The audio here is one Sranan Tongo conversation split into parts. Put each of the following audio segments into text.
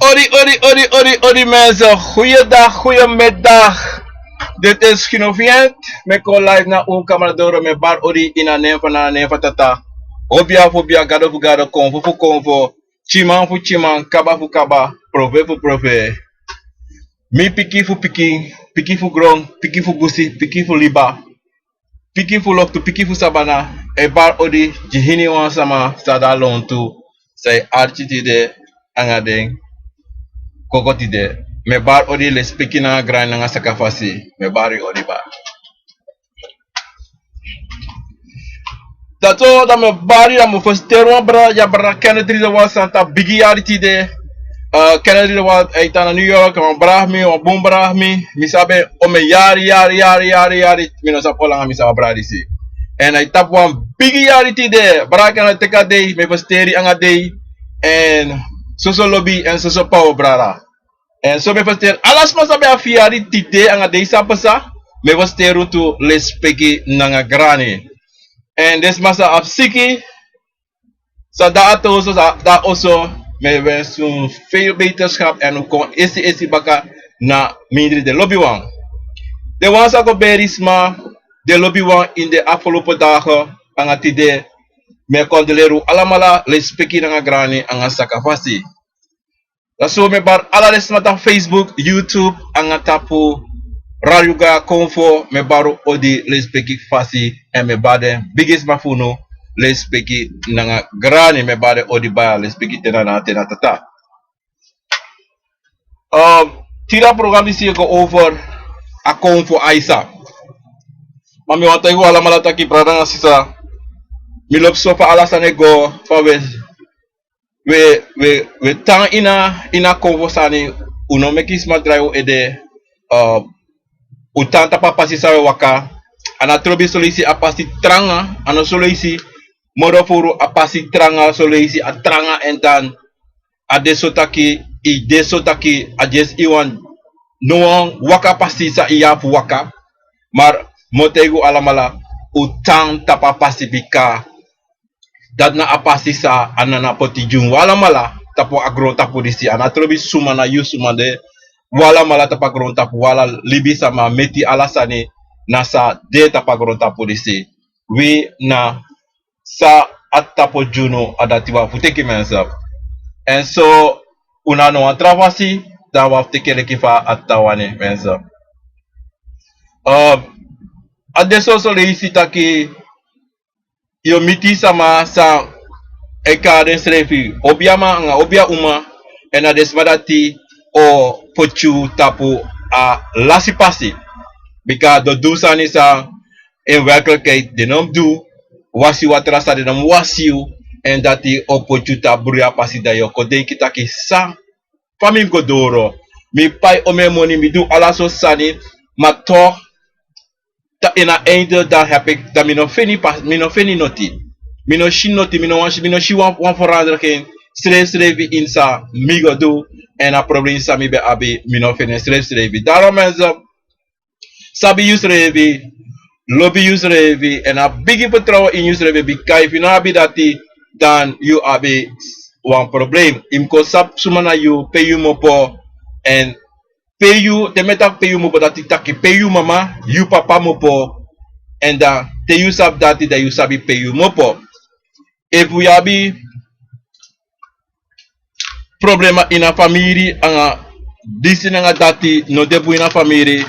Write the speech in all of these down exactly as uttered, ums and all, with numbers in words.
Odi, odi, odi, odi, odi mensen. Goeiedag, goeiemiddag. Dit is Gino Vient. Mi kon live na un kamera doro, mi bari odi ini a nen fu Nana, nen fu Tata. Obia fu bia, gado fu gado, konfo fu konfo. Tyiman fu tyiman, kaba fu kaba, profe fu profe. Mi pikin fu pikin, pikin fu gron, pikin fu busi, pikin fu liba, pikin fu loktu, pikin fu sabana, e bari odi gi hiniwan sama san de a lontu, san e arki tide anga den koko tide. Mi e bari odi, lespeki nanga grani nanga sakafasi, mi e bari odi bari. Dati so, dan mi e bari, dan mi e feliciteri wan brada, ya brada Kennedy Ridderwald, san tan bigi yari tide. Eh, Kennedy Ridderwald, a e tan na New York, wan brada fu mi, wan bun brada fu mi. Mi sabi en omeni yari, yari, yari, yari, yari. Mi no sabi o langa mi sabi a brada disi. Èn a e tapu wan bigi yari tide. Brada Kennedy, teki a dei, mi e feliciteri yu anga a dei. Èn soso lobi, èn soso pawa, brada. Èn so mi e feliciteri ala sma san ben abi fu yari tide anga a dei san pasa. Mi e feliciteri un tu, lespeki nanga grani. Èn den sma san abi siki, san de a oso, san de a oso, mi e wensi un veel beterschap èn un kon esi esi baka na mindri den lobiwan. Den wan san go beri sma, den lobiwan ini den afgelopen dagen anga tide, mi e kondoleri un alamala, lespeki nanga grani anga sakafasi. Dati so mi e bari ala den sma tapu Facebook, YouTube, anga tapu Radio Gaia Konfo, mi e bari un odi, lespeki fasi, èn mi e bari den bigisma fu unu, lespeki nanga grani, mi e bari den odi baya, lespeki te na nana, te na tata. Ehm, tide a program disi e go over a Konfo Aisa. Ma mi wani taigi un alamala taki, brada nanga sisa, mi lobi so fa ala sani e go, fa we we, we, we tan ini a, ini a konfo sani, un no meki sma drai un ede, eh, un tan tapu a pasi san we waka. A no trobi soleisi a pasi tranga, a no soleisi moro furu a pasi tranga, soleisi a tranga èn dan a de so taki, i de so taki, a dyesi i wan, no wan waka pasi san i abi fu waka. Ma mi o taigi un alamala, un tan tapu a pasi bika dati na a pasi san a nana poti gi un alamala tapu a grontapu disi. A no trobi suma, na yu suma de. Un alamala tapu a grontapu, un ala libisama, meti, ala sani na san de tapu a grontapu disi. Wi na san a Tata poti gi unu, a dati wi abi fu teki, mensen. Èn so, un no abi no wan tra fasi, dan wi abi fu teki en leki fa a Tata wani, mensen. Eh, a de soso leisi taki yu o miti sama san e kari densrefi obia man anga obia uma, èn na den sma dati o poti yu tapu a lasi pasi. Bika den o du sani san in werkelijkheid den no mus du, wasi watra san den no mus wasi yu, èn dati o poti yu tapu bruya pasi, dan yu o kon denki taki san, fa mi mus go doro, mi pai omeni moni, mi du ala sortu sani, ma toch dan in a einde dan heb ik, dan mi no feni pa-, mi no feni noti. Mi no si noti, mi no wan, mi no si wan, wan verandering srefsrefi ini san mi go du, èn a problem san mi ben abi, mi no feni srefsrefi. Daarom mensen, sabi yusrefi, lobi yusrefi, èn abi bigi vertrouwen ini yusrefi, bika efu yu no abi dati, dan yu abi wan problem. Yu mus kon sabi suma na yu, pe yu mus opo, èn pe yu, te mi e taki pe yu mus opo, dati taki pe yu mama, yu papa mus opo, èn dan te yu sabi dati, dan yu sabi pe yu mus opo. Efu yu abi problema ini a famiri, anga disi nanga dati, no de bun ini a famiri,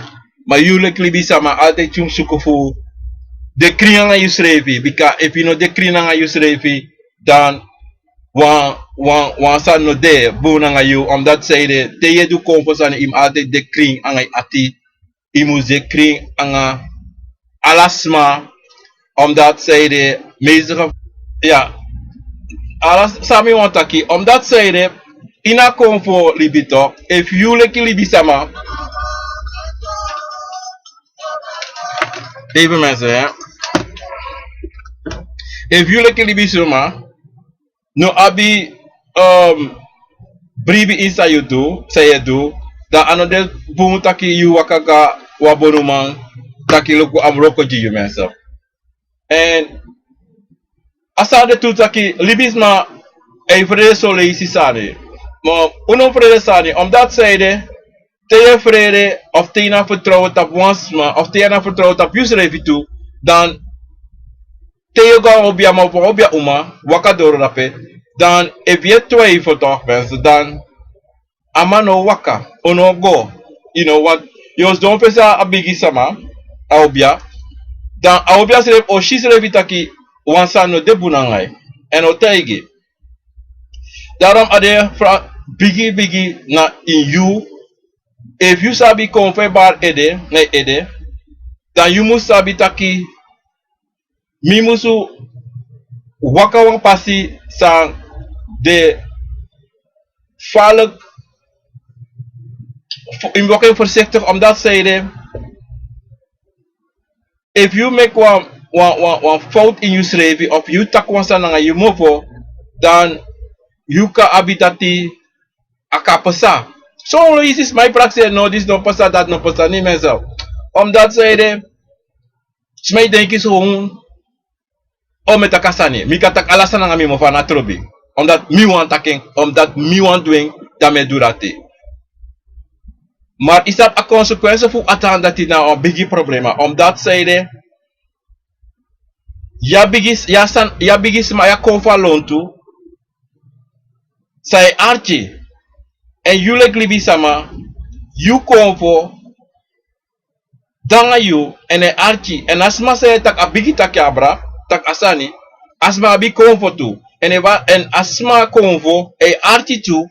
ma yu leki libisama altijd yu mus suku fu de krin nanga yusrefi, bika efu yu no de krin nanga yusrefi, dan wan, wan, wan sani no de bun nanga yu, omdat san ede, te yu e du konfo sani, yu mus altijd de krin anga yu ati, yu mus de krin anga ala sma, omdat san ede, meeste ge-, ya, ala san mi wani taki, omdat san ede, ini a konfo libi toch, efu yu leki libisama, even mensen, hè. Efu yu leki libisama no abi, um, bribi ini san yu du, san yu e du, dan a no de bun taki yu waka go na wan bonuman taki luku, a mus wroko gi yu, mensen. Èn a sani de tu taki libisma e frede soleisi sani. Ma un no frede sani, omdat zij de te yu e frede of te yu na vertrouwen tapu wan sma of te yu na vertrouwen tapu yusrefi tu, dan te yu go a obia man of obia uma waka doro dape, dan efu yu e twijfel toch mensen, dan a man no waka, un no go. Yu no want yu o sidon fesi a bigi sama, a obia, dan a obia srefi o si srefi taki wan sani no de bun nanga yu, èn o taigi. Daarom a de fra bigi bigi na ini yu. Efu yu sabi kon fu e bari ede na yu ede, dan yu mus sabi taki mi musu waka wan pasi san de falek. Yu mus waka en voorzichtig, omdat zij de efu yu meki wan wan wan wan fout ini yusrefi of yu taki wan sani nanga yu mofo, dan yu kan abi dati a kan pasa. Son leisi sma e prakseri no, disi no pasa, dati no pasa, ni mensen. Omdat zij de sma e denki so, o mi e taki a sani, mi kan taki ala sani nanga mi mofo, a no trobi. Omdat mi wani taki en, omdat mi wani du en, dan mi e du dati. Maar yu sabi a consequentie fu a tan dati na wan bigi problema, omdat zij de yu a bigi sma, yu a kon fu a lontu san e arki. Èn yu leki libisama, yu kon fu de nanga yu èn e arki, èn a sma san e taki a bigi taki abra, taki a sani, a sma abi kon fu tu. Èn a sma kon fu e arki tu.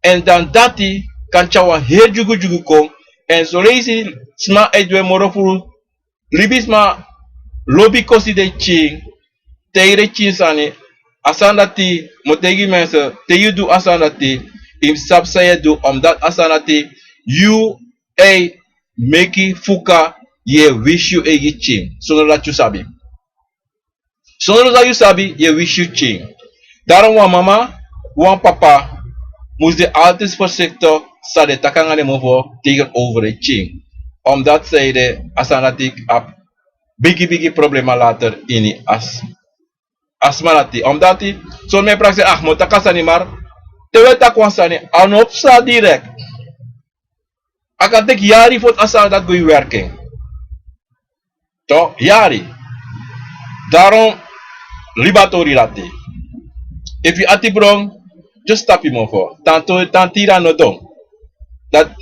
Èn dan dati kan tyari wan heri dyugudyugu kon. Èn son leisi sma e du en moro furu. Libisma lobi kosi den pikin, taigi den pikin sani. A sani dati mi o taigi mensen, te yu du a sani dati, yu mus sabi san yu e du, omdat a sani dati yu e meki fuka, yu e wisi yu eigi pikin sondro dati yu sabi. Sondro dati yu sabi, yu e wisi yu pikin. Daarom wan mama, wan papa mus de altijd voorzichtig san den e taki nanga den mofo tegenover den pikin, omdat zij de a sani dati abi bigi bigi problema later ini a sma dati. Omdat son mi e prakseri, a mi o taki a sani, maar te wi e taki wan sani, a no psa direct. A kan teki yari fu a sani dati go ini werking. Toch yari. Daarom libi a tori dati. Efu yu ati bron, just tapu yu mofo. Tan tiri a no don. Dati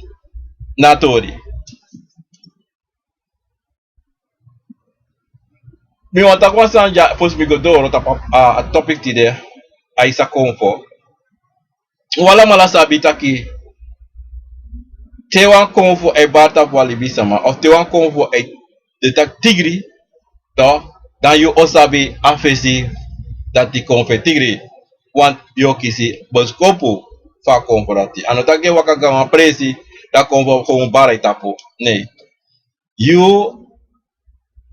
na a tori. Mi wani taki wan sani dya fosi mi go doro tapu a topic tide. A isi a konfo. Un alamala sabi taki te wan konfo e bari tapu wan libisama of te wan konfo e de taki tigri, dan yu o sabi a fesi dati konfo e tigri. Want yu o kisi boskopu fu a konfo dati. A no taki yu e waka go na wan presi, dan a konfo o kon bari a yu tapu. Nei. Yu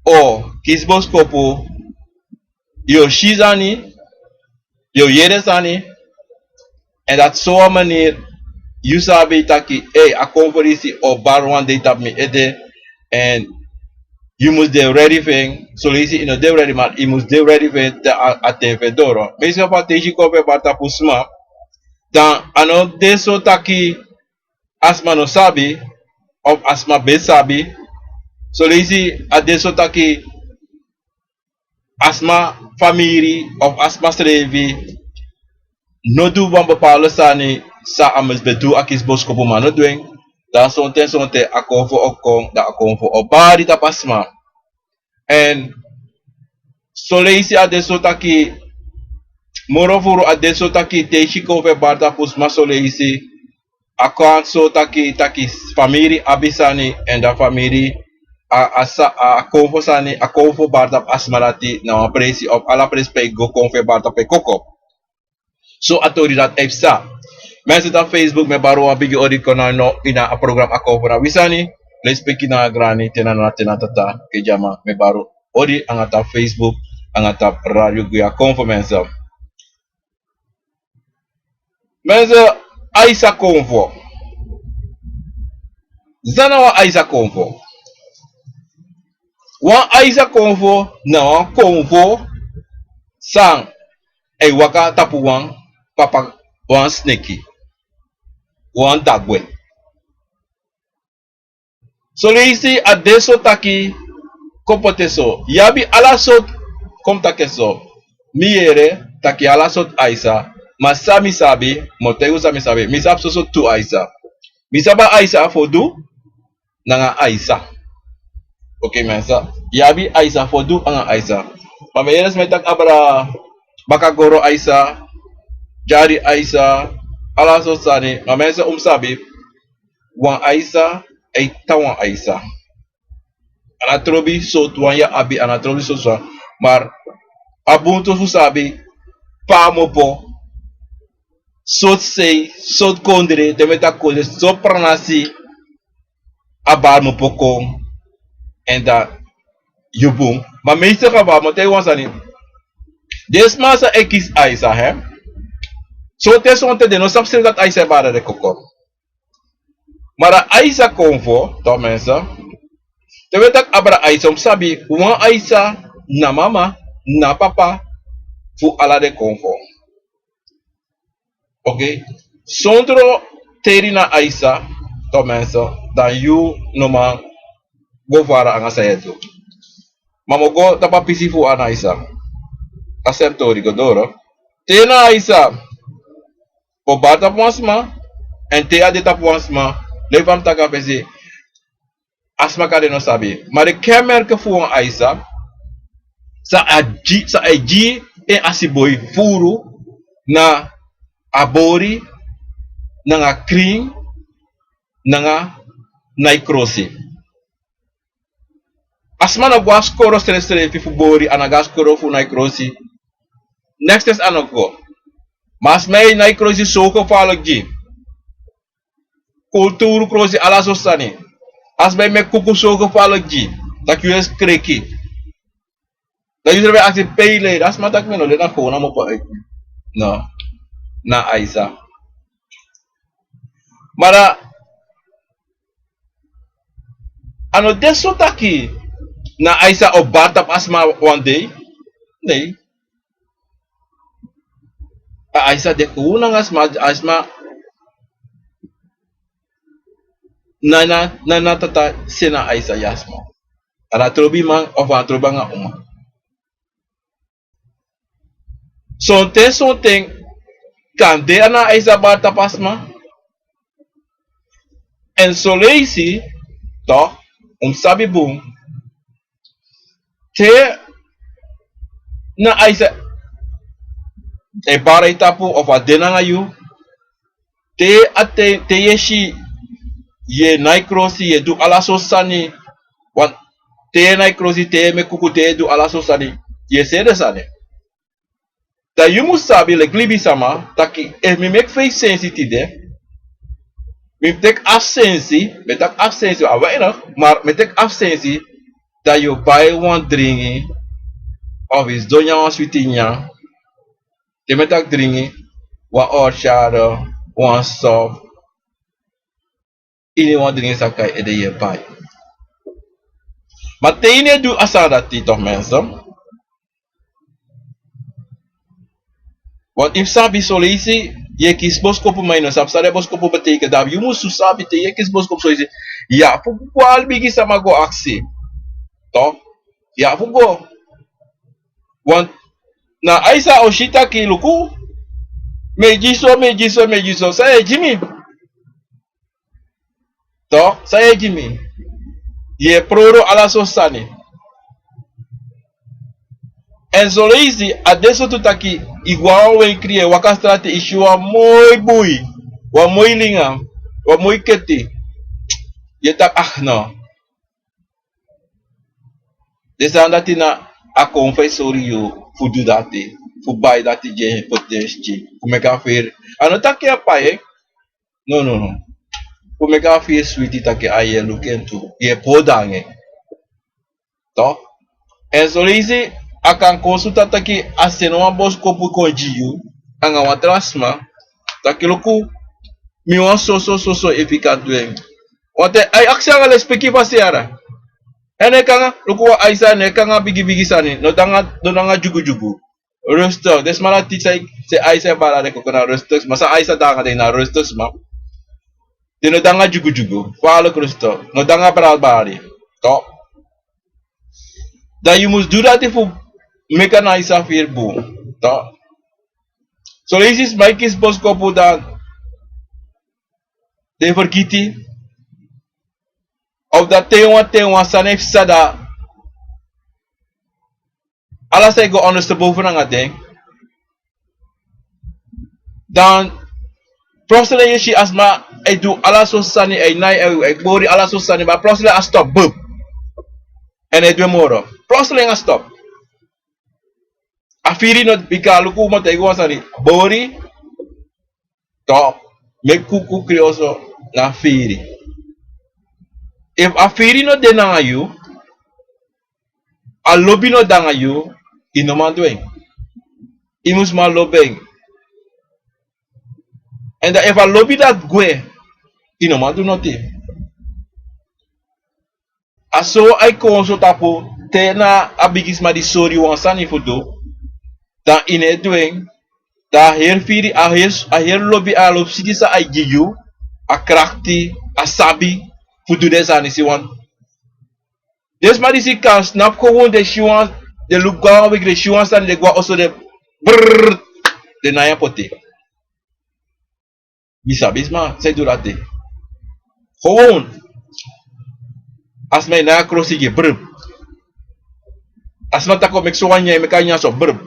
o kisi boskopu, yu o si sani, yu o yere sani. Èn dati so wan maniri yu sabi taki, ei, a konfo disi o bari wan dei tapu mi ede. Èn yu mus de ready fu en. Son leisi yu no de ready, ma yu mus de ready fu en te a ten fu en doro. Meeste fu a ten disi konfo e bari tapu sma, dan a no de so taki a sma no sabi of a sma ben sabi. Son leisi a de so taki a sma famiri of a sma srefi no du wan bepaalde sani san a mus ben du, a kisi boskopu, ma a no du en. Dan sonten sonten a konfo o kon, dan a konfo o bari tapu a sma. Èn son leisi a de so taki, moro furu a de so taki te yu si konfo e bari tapu sma, son leisi a kon so taki, taki famiri abi sani, èn dan famiri, a, a sa, a konfo sani, a konfo bari tapu a sma dati na wan presi of ala presi pe yu go, konfo e bari tapu e koko. So a tori dati e psa. Mensen, tapu Facebook mi e bari wan bigi odi kon na no ini a program a konfo na wi sani. Lespeki nanga grani, te na nana, te na tata, ke dyama, mi e bari odi anga tapu Facebook anga tapu Radio Guya Konfo, mensen. Mensen, a isi a konfo. San na wan a isi a konfo? Wan a isi a konfo na wan konfo san e waka tapu wan papa, wan sneki. wan dagwe. Soleisi a de so taki, kon poti en so, yu abi ala sortu, kon taki en so. Mi yere taki ala sortu Aisa, ma san mi sabi, mi o taigi un san mi sabi, mi sabi soso tu Aisa. Mi sabi a Aisa fu du nanga Aisa. Oké, mensen. Yu abi Aisa fu du nanga Aisa. Ma mi yere sma e taki abra, Bakagoro Aisa, Dyari Aisa, ala sortu sani. Ma mensen, un mu sabi, wan Aisa e tan wan Aisa. A no trobi sortu wan yu abi, a no trobi sortu wan. Maar a bun tu fu sabi pe a mu opo, sortu sei, sortu kondre, te mi e taki kondre, sortu pranasi a bari mu opo kon, èn dan yu bun. Ma meeste geval, mi o taigi wan sani. Den sma san e kisi Aisa, hè? Sonten sonten den no sabi srefi dati Aisa e bari na den koko. Ma a Aisa konfo, toch mensen. Te wi e taki abra Aisa, un mu sabi wan Aisa na mama, na papa fu ala den konfo. Oké. Sondro teri na Aisa, toch mensen, dan yu no man go fara anga san yu e du. Ma mi o go tapu a pisi fu Anaisa. A srefi tori go doro. Te na Aisa o bari tapu wan sma, èn te a de tapu wan sma, leki fa mi taki a fesi, a sma kan de no sabi. Ma den kenmerken fu wan Aisa, san a gi, san a e gi en asiboi furu, na a bori, nanga krin, nanga nai krosi. A sma no go a skoro srefsrefi fu bori, a no go a skoro fu nai krosi. Nèkstens a no go. Ma a sma e nai krosi so gevaarlijk gi. Kulturu krosi, ala sortu sani. A sma e meki kuku so gevaarlijk gi. Taki yu e skreki. Dan yu srefi e aksi pe yu lei, dan a sma taki mi no lei, na kownu a mu opo. No. Na Aisa. Ma a no de so taki na Aisa o bari tapu a sma wan dei. Nei. A Aisa de kownu nanga sma, a sma na, na, na, na tata seni a Aisa gi a sma. A no trobi man of a no trobi anga uma. Sonten, sonten, kande a na Aisa bari tapu a sma. Èn son leisi, toch, un mu sabi bun. Te na Aisa e bari yu tapu of a de nanga yu. Te a te, te yu e si, yu e nai krosi, yu e du ala sortu sani. Want te yu e nai krosi, te yu e meki kuku, te yu e du ala sortu sani, yu e seni den sani. Dan yu mu sabi, leki libisama, taki efu mi meki feifi sensi tide, mi teki afu sensi, mi e taki afu sensi, a weinig, ma mi e teki afu sensi, dan yu o bai wan dringi, of yu sidon nyan wan switi nyanyan, te mi e taki dringi, wan orchade, wan sop, ini wan dringi saka ede yu e bai. Ma te yu no e du a sani dati, toch mensen. Want yu mus sabi son leisi, yu e kisi boskopu ma yu no sabi san den boskopu betekent. Dan yu musu sabi te yu e kisi boskopu son leisi, yu abi fu go a bigi sama go aksi. Toch? Yu abi fu go. Want na Aisa o si taki luku, mi e gi so, mi e gi so, mi e gi so, san yu e gi mi? Toch, san yu e gi mi? Yu e prodo ala sortu sani. Èn son leisi a de sortu taki yu go a wan wenkri, yu e waka strati, yu si wan moi bui, wan moi linga, wan moi keti. Yu e taki, ah no. Den sani dati na a kon fu e sori yu fu du dati, fu bai dati gi en, poti den skin, fu meki a firi. A no taki a pai, eh? No, no, no. Fu meki a firi switi taki a yu e luku en tu, yu e puru nanga en. Toch? Èn son leisi a kan kon sutu taki a seni wan boskopu kon gi yu, anga wan tra sma, taki luku, mi wani soso, soso, efu yu kan du en. Want a e aksi anga lespeki fasi yara. Èn a e kon nanga, luku wan Aisa, a e kon nanga bigi bigi sani, no de nanga, no de nanga dyugudyugu. Rustig. Den sma dati san, san Aisa e bari den koko na rustig sma. San Aisa de nanga den na rustig sma. Den no de nanga dyugudyugu, faalek rustu, no de nanga brabari. Toch. Dan yu mus du dati fu meki a nanga yu sa firi bun. Toch. Son leisi sma e kisi boskopu dan den fergiti. Of dan te yu wani, te yu wani sani e psa dan ala san e go ondersteboven nanga den. Dan plotseling yu e si a sma e du ala sortu sani, e nai, e, e bori ala sortu sani, ma plotseling a stop, bup. Èn a e du en moro. Plotseling a stop. A firi no, bika luku, mi o taigi wan sani, bori, toch, meki kuku, krioso, na firi. Efu a firi no de nanga yu, a lobi no de nanga yu, yu no man du en. Yu mus man lobi en. Èn dan efu a lobi dati gwe, yu no man du noti. A so a e kon so tapu, te na a bigisma di sori yu wan sani fu du, dan yu no e du en, dan a heri firi, a heri, a heri lobi, a lobi siki san a e gi yu, a krakti, a sabi fu du den sani. Si wan, den sma disi kan snapu kon, den si wan, den luku go na wan wiki, den si wan sani, den go na oso, den brrr, den nai en poti. Mi sabi sma san e du dati. Gewoon. A sma e nai a krosi gi brrr. A sma taki o meki so wan nyan, e meki a nyan so brrr.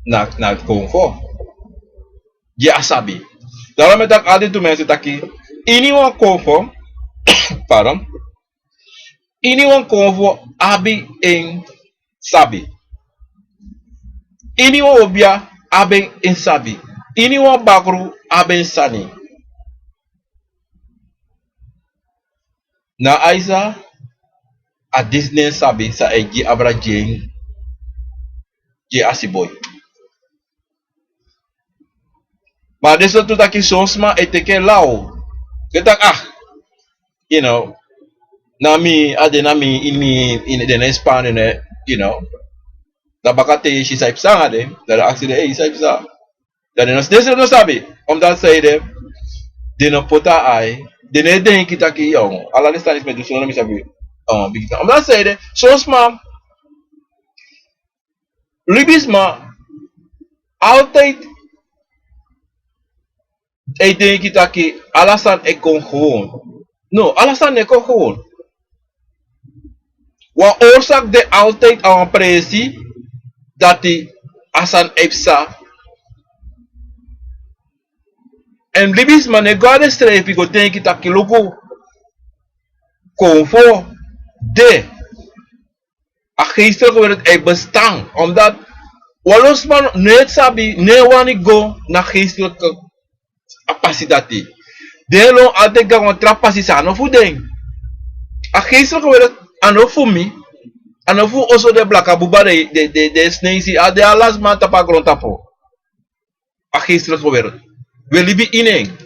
Na, na konfo. Gi a sabi. Daarom mi e taki altijd tu mensen taki, ini wan konfo, pardon. Ini wan konfo abi en sabi. Ini wan obia abi en sabi. Ini wan bakru abi en sani. Na Aisa, a disi na en sabi san a e gi abra gi en, gi en asiboi. Ma den sortu taki son sma e teki en law. Den taki, ah, you know, na mi, a de na mi, ini mi, ini den na en span, you know. Dan baka te yu e si san e psa nanga den, dan den aksi den, ei, san e psa. Dan den no, den srefi no sabi. Omdat san ede, den no poti a ai, den no e denki taki, yo, ala den sani san mi e du, so no mi sabi. Oh, bigi tan. Omdat san ede, son sma, libisma, altijd e denki taki ala sani e kon gewoon. No, ala sani no e kon gewoon. Wan oorzaak de altijd a wan presi dati a sani e psa. Èn libisma no e go na den srefi go denki taki luku, konfo de. A geestelijke wereld e bestaan. Omdat wan lo sma no e sabi, no e wani go na geestelijke a pasi dati. Den e lon altijd go na wan tra pasi san a no fu den. A geestelijke wereld a no fu mi, a no fu oso, den blaka buba, den, den, den, den sneisi, a de ala sma tapu a grontapu. A geestelijke wereld. Wi e libi ini en.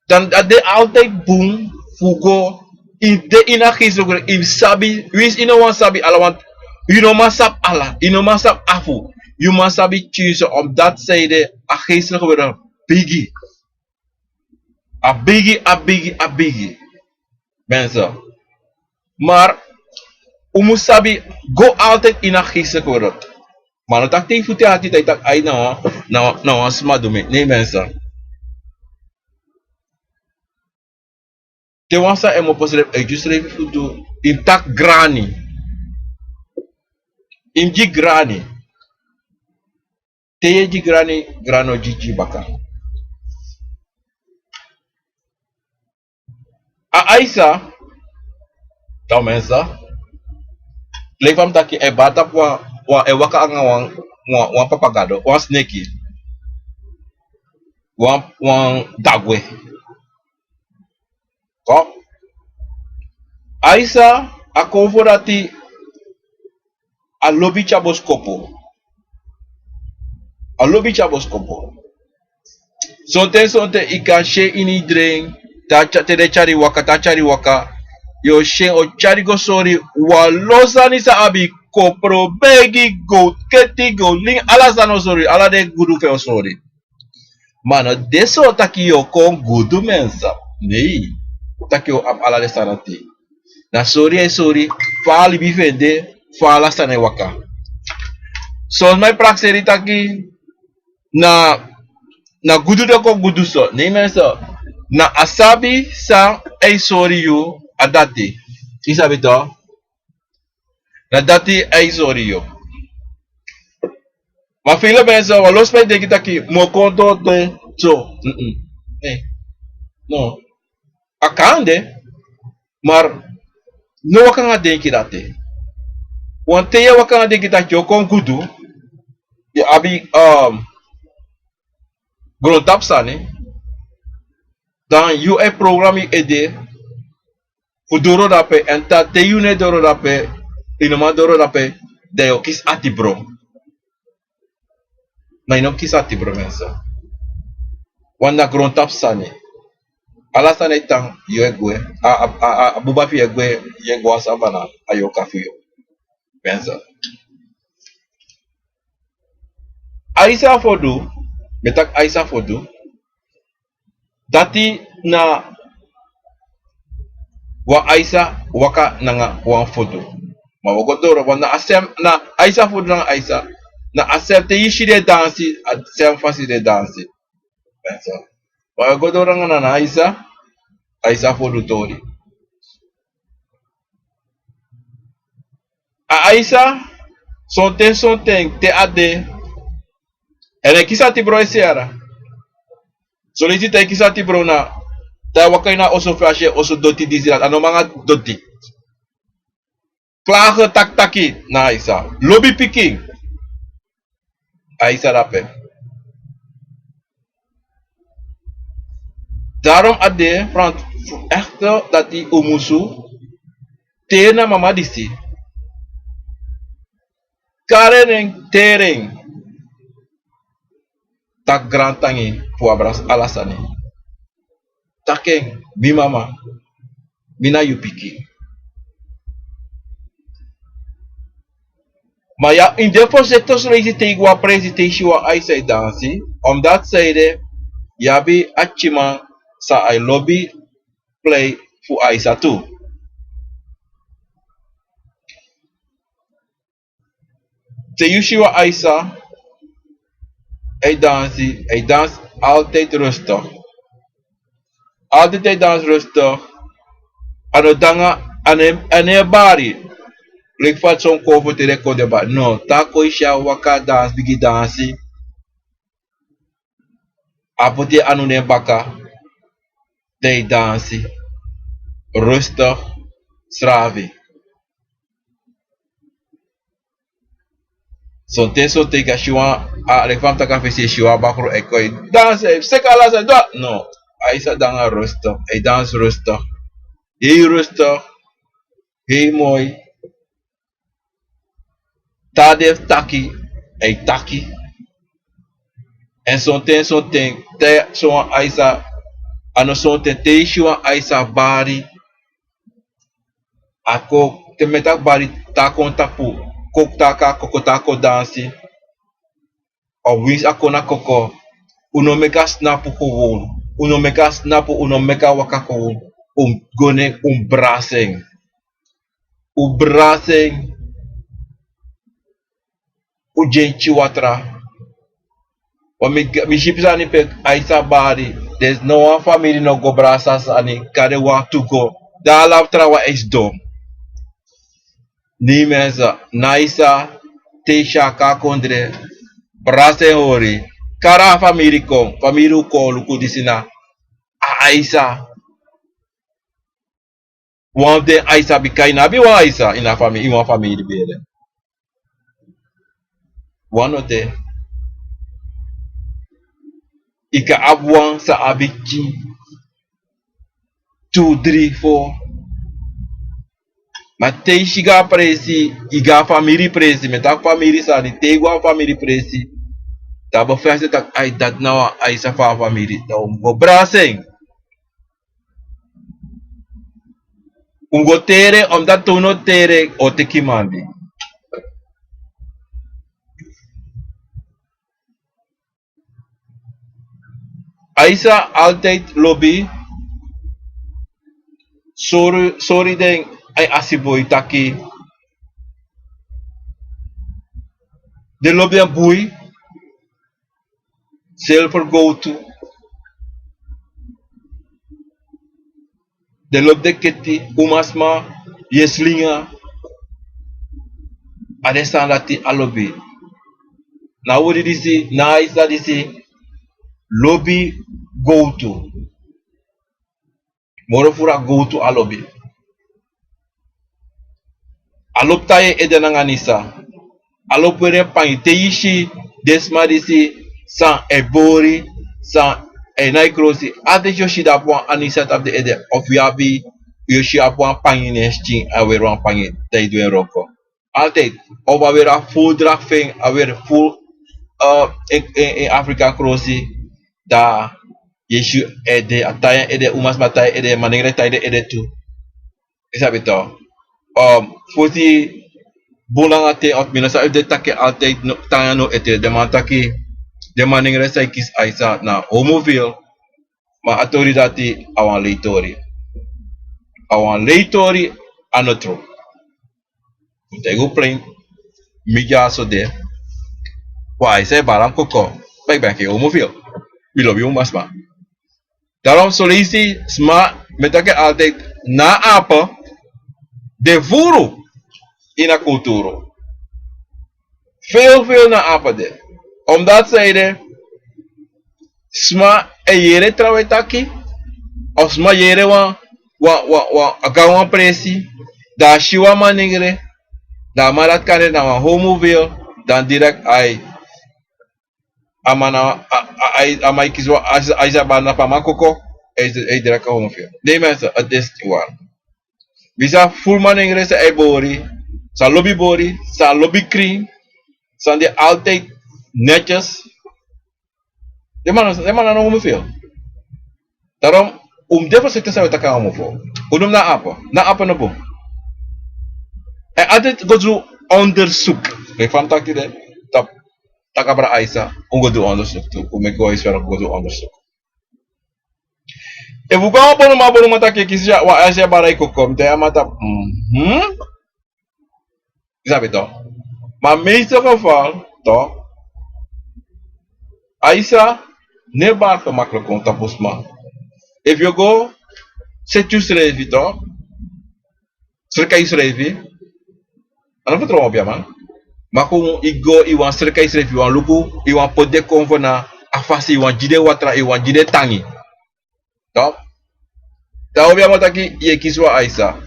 Dan a de altijd bun fu go, yu de ini a geestelijke wereld, yu sabi, winsi yu no wani sabi ala, want yu no man sabi ala, yu no man sabi afu, yu man sabi tyinso, omdat san ede, a geestelijke wereld bigi. A bigi, a bigi, a bigi. Mensen. Maar un mus sabi go altijd ini a geestelijke wereld. Ma no taki te yu futu yu ati, dan yu taki ai na wan, na wan, na wan sma du mi. Nee mensen. Te wan sani e mopo srefi, e gi yusrefi futu, yu mus taki grani. Yu mus gi grani. Te yu e gi grani, grani o gi gi baka. A Aisa, dan mensen, leki fa mi taki, e bari tapu wan, wan, e waka anga wan, wan, wan papa gado, wan sneki. Wan, wan dagwe. Toch. Aisa, a konfo dati, a lobi tyari boskopu. A lobi tyari boskopu. Sonten, sonten, yu kan si en ini yu dren, te a tya-, te den tyari waka, te a tyari waka, yu o si en o tyari go sori wan lo sani san abi kopro begi, gowtu keti, gowtu lingi, ala sani o sori, ala den gudu fu en o sori. Ma a no de so taki yu o kon gudu, mensen. Nei. Taki yu o abi ala den sani dati. Na sori yu e sori fa a libi fu en de, fa ala sani e waka. Son sma e prakseri taki na, na gudu de kon gudu so. Nei, mensen. Na a sabi san a e sori yu, a dati. Yu sabi tok? Na dati a e sori yu. Ma feilen mensen, wan lo sma e denki taki mi o kon doro de so. Mm-mm. Nee. No. A kan de, maar no waka nanga denki dati. Want te yu e waka nanga denki taki yu o kon gudu, yu abi, um, grontapu sani, dan yu e program yu ede fu doro drape, èn te yu no e doro drape, yu no man doro drape, dan yu o kisi atibron. Ma yu no kisi atibron, mensen. Want na grontapu sani. Ala sani e tan, yu e gwe. A, a, a, a, a buba fu yu e gwe, yu e go a sabana, a yorka fu yu. Mensen. Aisa Fodu, mi e taki Aisa Fodu. Dati na wan Aisa waka nanga wan Fodu. Ma wi o go doro, want na a sem, na Aisa Fodu nanga Aisa. Na a sem, te yu si den dansi, a sem fasi den dansi. Ma wi o go doro nanga na, na Aisa, Aisa Fodu tori. A Aisa, sonten, sonten, te a de, èn a e kisi atibron e seri. Son leisi te a e kisi atibron na, te a waka ini a oso fu en, a si en oso doti disi dati, a no man nanga doti. Klagen taki taki na Aisa. Lobi pikin. Aisa dape. Daarom a de, frans, fu echte dati un musu teri na mama disi. Kari en, teri en. Taki grantangi fu abra ala sani. Taki en, mi mama, mi na yu pikin. Ma yu mus de voorzichtig, son leisi te yu go a presi, te yu si wan Aisa e dansi, omdat zij de, yu abi a tyiman san a e lobi plei fu Aisa tu. Te yu si wan Aisa e dansi, a e dansi altijd rustig. Altijd a e dansi rustig. A no dansi, a no e, a no e bari. Leki fa son kon fu te den kon de bari. No, te a kon, yu si a waka dansi, bigin dansi. A poti en anu na en baka, dan a e dansi. Rustig, sravi. Sonten, sonten yu kan si wan, a, leki fa mi taki a fesi, yu e si wan bakru e kon, e dansi, e seki ala sani, dan no. Aisa dansi rustig, a e dansi rustig. Hei rustig, hei moi. Te a de fu taki, a e taki. Èn sonten, sonten, te sowan Aisa, a no sonten, te yu si wan Aisa bari, a kon, te mi e taki bari, te a kon tapu, kon, te a kon a koko, te a kon dansi. Of winsi a kon na koko, un no meki a snapu gewoon. Un no meki a snapu, un no meki a waka gewoon. Un go na en, un brasi en. Un brasi en. Un gi en tiki watra. Wan mi, mi si pisi sani pe Aisa bari. Dus no wan famiri no go brasi a sani, kande wan tu go. Dan ala fu trawan e sidon. Nei mensen, na Aisa, te yu si a kon a kondre, brasi en hori. Kari a famiri kon, famiri, un kon luku disi na a Aisa. Wan fu den Aisa, bika yu no abi wan Aisa ini a famiri, ini wan famiri bere. Wan no de. Yu kan abi wan san abi pikin, tu, dri, fo. Ma te yu si go a presi, yu go a famiri presi, mi e taki famiri sani, te yu go a famiri presi, dan a bevestig taki ai, dati na wan Aisa fu a famiri, dan un mus go brasi en. Un mus go teri en, omdat te un no teri en, a o teki mandi. Aisa altijd lobi sori, sori den ai asiboi taki den lobi en bui, silver, gowtu. Den lobi den keti, umasma, yeslinga. A den sani dati a lobi. Na odi disi, na Aisa disi lobi gowtu. Moro furu a gowtu a lobi. A lobi tai en ede nanga Anisa. A lobi weri en pangi. Te yu si den sma disi san e bori, san e nai krosi, altijd yu o si den abi wan Anisa tapu den ede, of yu abi, yu o si abi wan pangi ne en skin, a weri wan pangi te yu du en wroko. Altijd. Of a weri a furu drak fu en, a weri furu, eh, en, en, en Afrika krosi, dan yu e si ede, a tai en ede, umasma tai en ede, manengre tai den ede tu. Yu sabi toch. Um, fosi bun langa ten, of mi no sabi efu den taki en altijd, no, tan ya no ete, den man taki, den manengre san e kisi Aisa na homofiel, ma a tori dati a wan lei tori. A wan lei tori, a no tru. Mi taigi un plein, mi dyaso de, wan Aisa e bari en koko, ma yu ben e homofiel. Mi lobi umasma. Daarom son leisi sma, mi e taki altijd, na ape de furu ini a kulturu. Veel, veel na ape de. Omdat san ede, sma e yere trawan e taki, of sma yere wan, wan, wan, wan, a gan wan presi, dan a si wan manengre, dan a man dati kande na wan homofiel, dan direct ai, a man na, a, a, ai, a man e kisi wan, a, a, a bari na fu a man koko, ai, ai direct a homofiel. Nee mensen, het is niet waar. Wi sa furu manengre san e bori, san lobi bori, san lobi krin, san de altijd netjes. Den man, den man na no homofiel. Daarom, un mu de voorzichtig san un e taki nanga homofiel. Un no mu na ape, na ape no bun. En altijd go du onderzoek. Leki fa mi taki de, tapu, taki abra Aisa, un go du onderzoek tu. Un meki un huiswerk, go du onderzoek. Efu un go a wan bonuman, bonuman taki e kisi wan Aisa e bari en koko, mi taigi a man tapu, mhm. Yu sabi toch. Maar meeste geval, toch, Aisa no e bari gemakkelijk kon tapu sma. Efu yu go seti yusrefi, toch, sreka yusrefi, a no fertrouw opo, ya man. Ma kon yu go, yu wani sreka yusrefi, yu wani luku, yu wani poti den konfo na a fasi, yu wani gi den watra, yu wani gi den tangi. Toch? Dan opo, ya man, taki yu e kisi wan Aisa.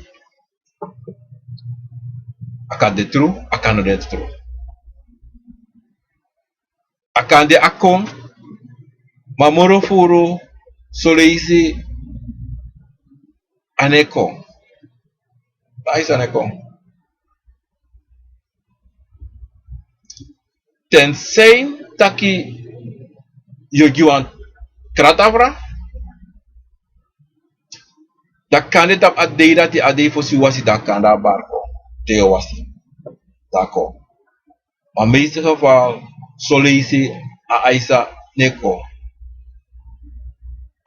A kan de tru, a kan no de tru. A kan de a kon, ma moro furu son leisi a no e kon. Aisa no e kon. Tenzij taki yu o gi wan krata fru, dan kande tapu a dei dati, a dei fosi wasi, dan kande a bari kon. Te yu o wasi, dan kon. Ma meeste geval, son leisi a Aisa no e kon.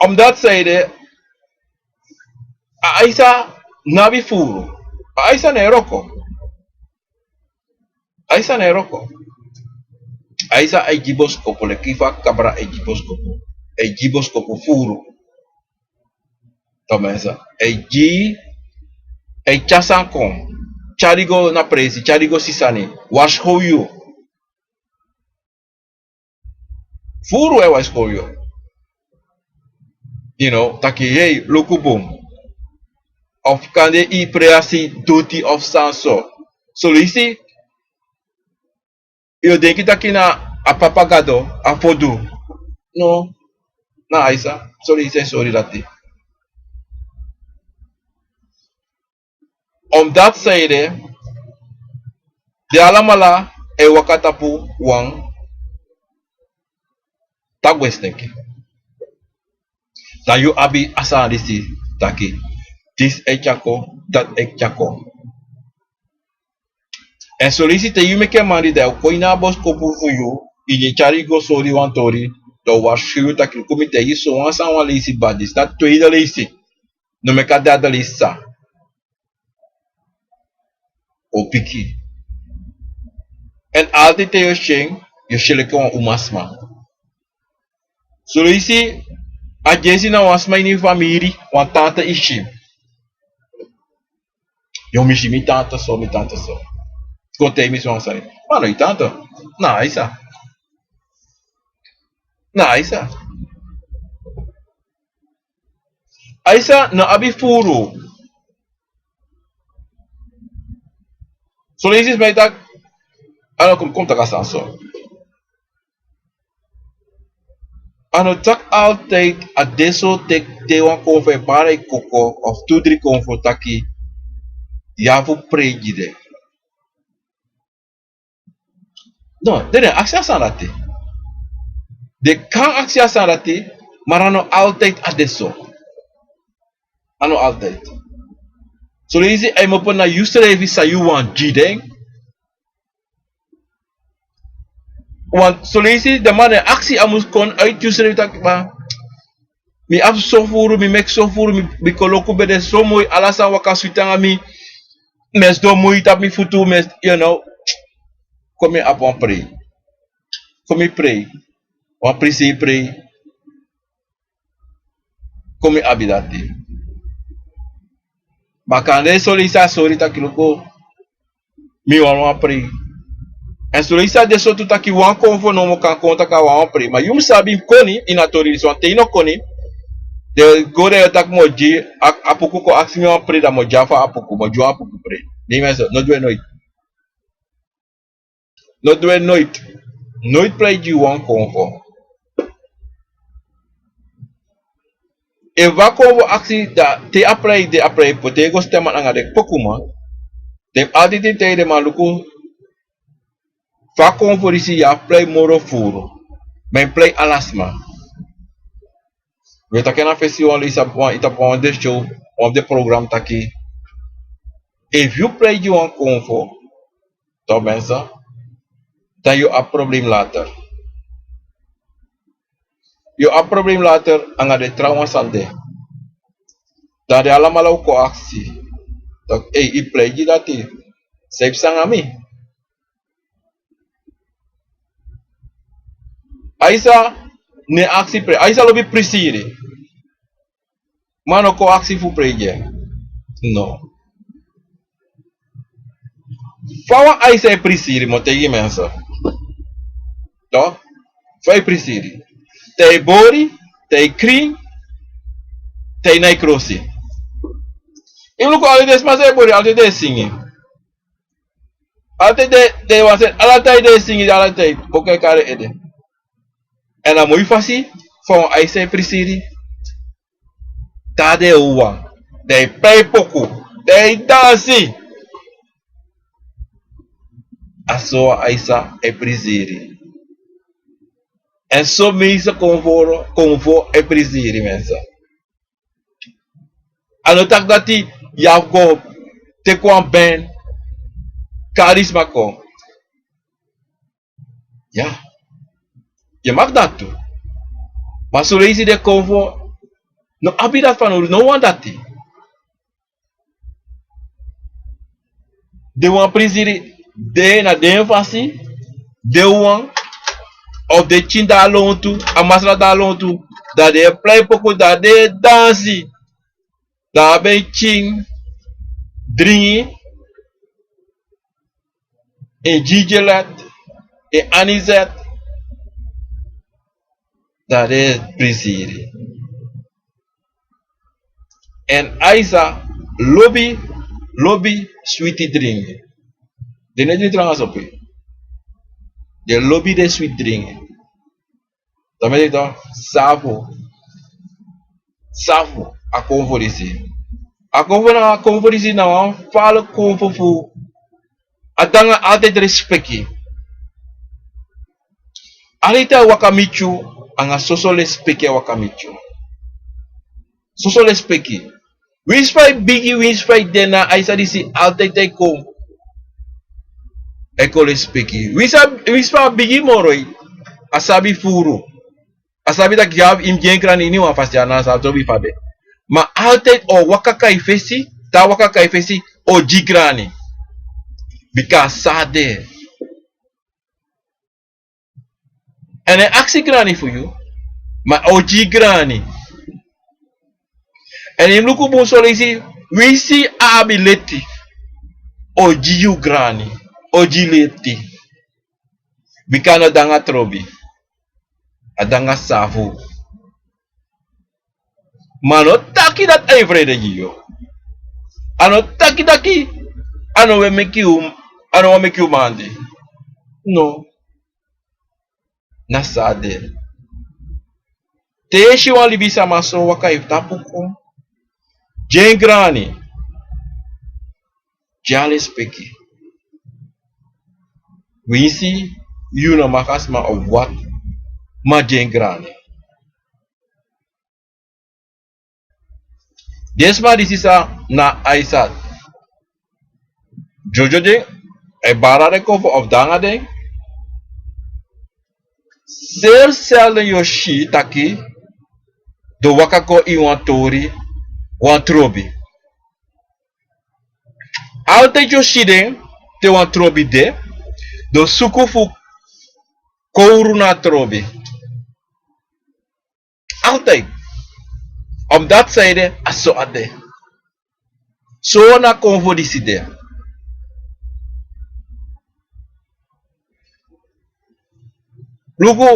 Omdat san ede, a Aisa no abi furu. A Aisa no e wroko. Aisa no e wroko. Aisa e gi boskopu, leki fa kabra e gi boskopu. E gi boskopu furu. Tomensa. E gi, e tyari sani kon. Tyari go na presi, tyari go si sani. Warskow yu. Furu e warskow yu. You know, taki, hey, luku bun. Of kande yu prei a si doti of san so. Son leisi, yu o denki taki na a papa gado, a fodu. No, na Aisa. Son leisi e sori dati. Omdat san ede, den alamala e waka tapu wan takbesteki. Dan yu abi a sani disi taki, disi e tyari kon, dati e tyari kon. Èn son leisi te yu meki en mandi, dan yu o kon ini a boskopu fu yu, yu e tyari go sori wan tori, Dan un warskow yu taki luku mi taigi yu sowan sani wan leisi badi, disi na tweede leisi. No meki a derde leisi sa. O piki. Èn altèit te yu o si en, yu o si en leki wan umasma. Son leisi a dyesi na wan sma ini yu famiri, wan tanta yu si. Yu o misi mi tanta so, mi tanta so. Kon taigi mi sowan sani. Ma no yu tanta. Na Aisa. Na Aisa. Aisa no abi furu. Son leisi sma e taki, a no kon, kon taki a sani so. A no taki altèit a de so te, te wan konfo e bari koko of tu dri konfo taki yu abi fu prei gi den. No, den no e aksi a sani dati. Den kan aksi a sani dati, ma a no altèit a de so. A no altèit. Son leisi a e mopo na yusrefi san yu wani gi den. Want son leisi den man e aksi a mus kon uit yusrefi taki, ma mi abi so furu, mi meki so furu, mi, mi koloku ben de so moi, ala sani waka switi nanga mi, mi e sidon moi tapu mi futu, mi e, you know, kon mi abi wan prei. Kon mi prei. Wan prisei prei. Kon mi abi dati. Ma kande son leisi a sori taki luku, mi wani wan prei. Èn son leisi a de so tu taki wan konfo nomo kan kon taki a wani wan prei. Ma yu mus sabi koni, ini a tori disi, want te yu no koni, den go de taki mi o gi a, Apuku kon aksi mi wan prei, dan mi o gi a fu Apuku, mi o gi wan Apuku prei. Ne mi e so, no du en noiti. No du en noiti. Noiti prei gi wan konfo. Efu a konfo aksi, dan te a prei de, a prei poti, go stem nanga den pokuman. Den abi altèit taigi den man luku, fu a konfo disi yu abi prei moro furu. Ma yu prei ala sma. Wi e taki en na fesi wan leisi, wan, yu tapu wan de show, wan fu den program taki, efu yu prei gi wan konfo, toch mensen, dan yu abi problem later. Yu abi problem later nanga den trawan san de. Dan den alamala o kon aksi taki, ei, yu prei gi dati, san yu psa nanga mi? Aisa no e aksi prei, Aisa lobi prisiri. Ma a no kon aksi fu prei gi en. No. Fa wan Aisa e prisiri, mi o taigi mensen. Toch? Fa yu e prisiri? Te yu bori, te yu krin, te yu no e krosi. Yu luku ala den sma san e bori, ala den e singi. Ala den, den wan seti, ala ten den e singi, ala ten boku e kari ede. Èn a moi fasi fa wan Aisa e prisiri. Dan den e wawan, den e prei poku, den e dansi. A so wan Aisa e prisiri. Èn so mensen konfo, konfo e prisiri mensen. A no taki dati yu abi go teki wan ben, kari sma kon. Ya. Yu e maki dati tu. Ma son leisi den konfo no abi dati fanowdu, no wani dati. Den wani prisiri den na den fasi, den wawan, of den pikin de na lontu, a masra de na lontu, dan den e prei poku, dan den e dansi, dan a ben pikin dringi, en gingerlet, en anisette, dan den e prisiri. Èn Aisa lobi, lobi switi dringi. Den no e dringi tranga sopi. Den lobi den switi dringi. Dan mi e taki, safu. Safu, a konfo disi. A konfo na, a konfo disi na wan fala konfo fu. A tanga altèit respeki. Altèit a waka miti yu, anga soso respeki a waka miti yu. Soso respeki. Winsi fa yu bigi, winsi fa yu de, na Aisa disi altèit e kon. E kon respeki. Winsi fa, winsi fa a bigi moro, a sabi furu. A sabi taki ya yu mus gi en grani ini wan fasi, a no sa trobi fa a de. Ma altijd o waka kon na yu fesi, te a waka kon na yu fesi, o gi grani. Bika a sa de. Èn a e aksi grani fu yu, ma o gi grani. Èn yu mus luku bun son leisi, winsi a abi leti, o gi yu grani, o gi leti. Bika a no de nanga trobi, a de nanga safu. Ma a no taki dati a e frede gi yu. A no taki taki a no wani meki yu, a no wani meki yu man de. No. Na so a de. Te yu e si wan libisama so waka na yu tapu kon, gi en grani. Gi en lespeki. Winsi yu no maka sma of wat, ma gi en grani. Den sma disi san na Aisa dyodyo den, a e bari den kon fu of de nanga den. Seri selden yu o si taki den waka kon ini wan tori, wan trobi. Altijd yu o si den, te wan trobi de, den o suku fu kowru na a trobi. Altijd. Omdat san ede, a so a de. So na konfo disi de. Luku,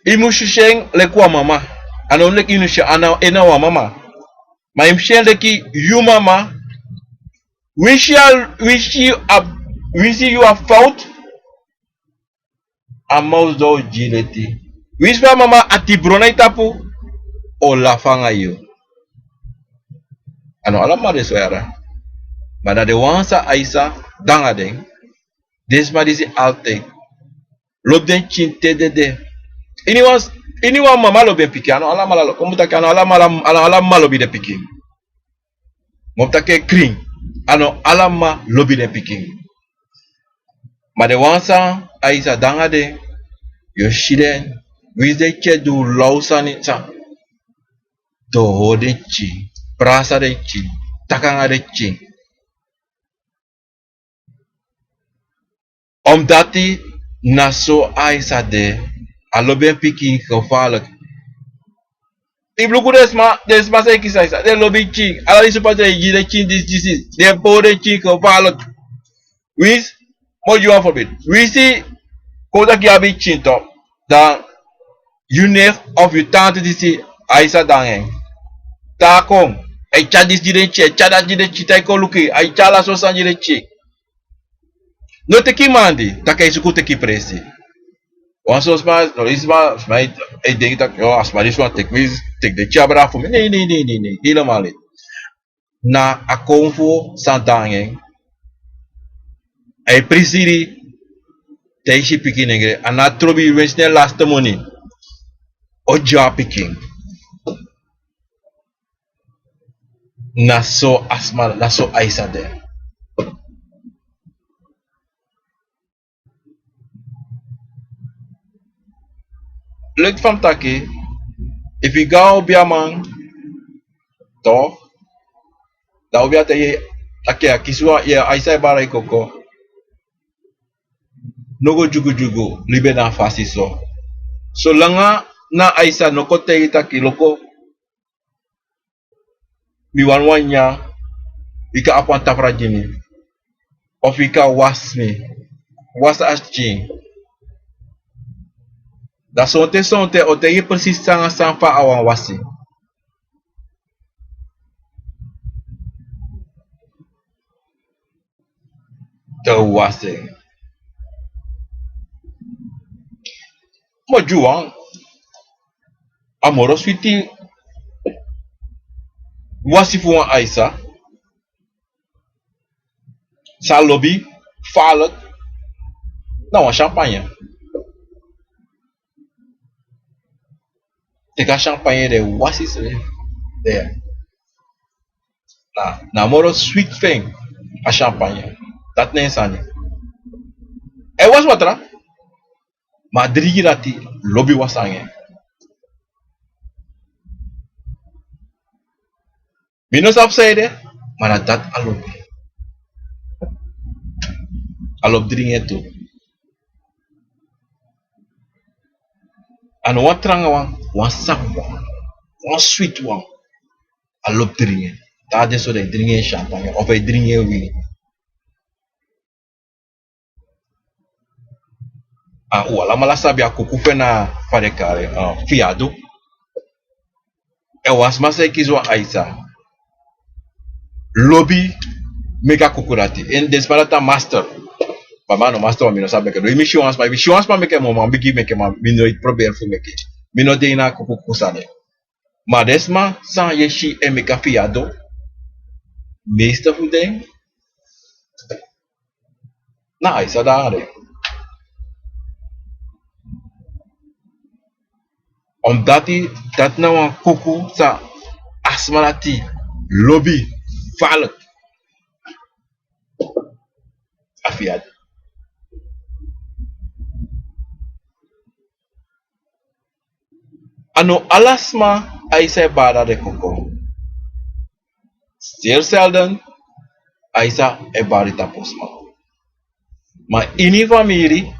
yu mus si en leki wan mama. A no leki yu mus si en na, en na wan mama. Ma yu mus si en leki yu mama. Winsi a, winsi a, winsi yu abi fowtu, a mama o sidon o gi leti. Winsi fa mama ati bron na yu tapu, o lafu nanga yu. A no ala mama de so yara. Ma na den wan san Aisa de nanga den. Den sma disi altijd lobi den pikin te dede. Iniwan, iniwan mama lobi en pikin. A no ala mama lo-, kon mu taki a no ala mama, a no ala mama lobi den pikin. Mi o taki en krin. A no ala mama lobi den pikin. Ma den wan san Aisa de nanga den, yu o si den, winsi den pikin e du law sani san, den o hori den pikin, prasa den pikin, taki nanga den pikin. Omdati na so Aisa de, a lobi en pikin gevaarlijk. Yu mus luku den sma, den sma san e kisi Aisa, den lobi pikin. Ala disi sma san e gi den pikin disi, disi, den e pori den pikin gevaarlijk. Winsi, mi o gi wan voorbeeld. Winsi, kon taki yu abi pikin toch, dan yu neef of yu tante disi, Aisa de nanga en. Te a kon, a e tyari disi gi den pikin, a e tyari dati gi den pikin, te a e kon luku yu, a e tyari ala sortu sani gi den pikin. No teki mandi, taki a e suku teki presi. Wan sortu sma, no, disi sma, sma e, e denki taki, yo, a sma disi wani teki mi, teki den pikin abra fu mi. Nee, nee, nee, nee, nee, helemaal niet. Na a konfo san de nanga en. A e prisiri, te a e si pikin nengre, a no trobi, winsi na en laste moni, o gi a pikin. Na so a sma, na so Aisa de. Leki fa mi taki, efu yu go na obiaman, toch, dan obia taigi yu taki a kisi wan, yu, Aisa e bari yu koko. No go dyugudyugu libi en na a fasi so. Solanga na Aisa no kon taigi yu taki loko, mi wani wan nyanyan, yu kan abi wan tafra gi mi. Of yu kan wasi mi, wasi a skin. Dan sonten sonten a o taigi yu precies san nanga san fa a wani wasi. Te a wasi en. Ma gi wan, a moro switi wasi fu wan Aisa san a lobi, falek, na wan champagne. Teki a champagne de wasi srefi. De. Na, na moro switi fu en a champagne. Dati na en sani. A e wasi watra, ma a drigi dati lobi wasi nanga en. Mi no sabi san ede, ma na dati a lobi. A lobi dringi en tu. A no wan tranga wan, wan sabi wan, wan switi wan. A lobi dringi en. Te a de so dan e dringi en champagne of e dringi en wini. A u alamala sabi a kuku fu en na fa den kari en, fiado. En wan sma san e kisi wan Aisa lobi meki a kuku dati. En den sma dati a master. Ma mi a no master, ma mi no sabi meki. Dus mi si wan sma, mi si wan sma meki en, ma mi bigin meki en, ma mi no e proberi fu meki en. Mi no de ini a kuku kuku sani. Ma den sma san yu e si e meki a fiado, meeste fu den na Aisa dati. Omdati dati na wan kuku san a sma dati lobi falek. A fiado. A no ala sma Aisa e bari na den koko. Zeer zelden Aisa e bari tapu sma. Ma ini famiri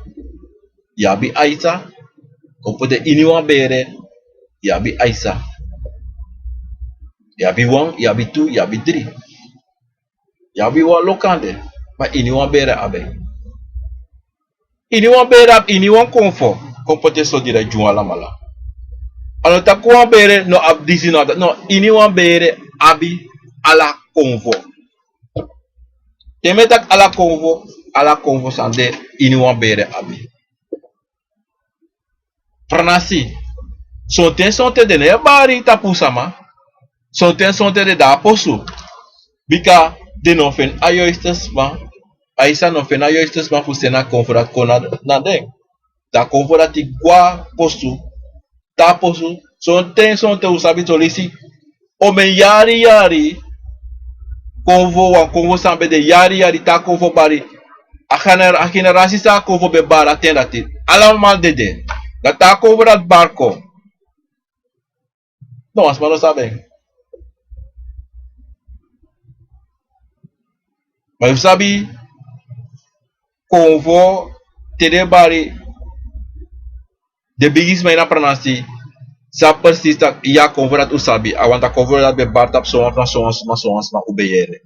yu abi Aisa, kon poti en ini wan bere, yu abi Aisa. Yu abi wan, yu abi tu, yu abi dri. Yu abi wan lokande, ma ini wan bere abi en. Ini wan bere abi, ini wan konfo, kon poti en so direkt gi un alamala. A no taki wan bere no abi disi, no, no, ini wan bere abi ala konfo. Te mi e taki ala konfo, ala konfo san de ini wan bere abi. Pranasi. Sonten sonten den no e bari tapu sama. Sonten sonten den de a posu. Bika den no feni a yoiste sma. Aisa no feni a yoiste sma fu seni a konfo dati kon na, na den. Dan a konfo dati go a posu. Te a posu. Sonten sonten un sabi, son leisi omeni yari yari, konfo, wan konfo san ben de yari yari, te a konfo bari. A gener-, a generasi san a konfo ben bari a ten dati, alamala dede. Dan te a konfo dati bari kon, no wan sma no sabi en. Ma yu sabi, konfo, te den bari, den bigisma ini a pranasi sabi presis taki yu a konfo dati un sabi, a wani taki a konfo dati ben bari tapu sowan sma, sowan sma, sowan sma, un ben yere.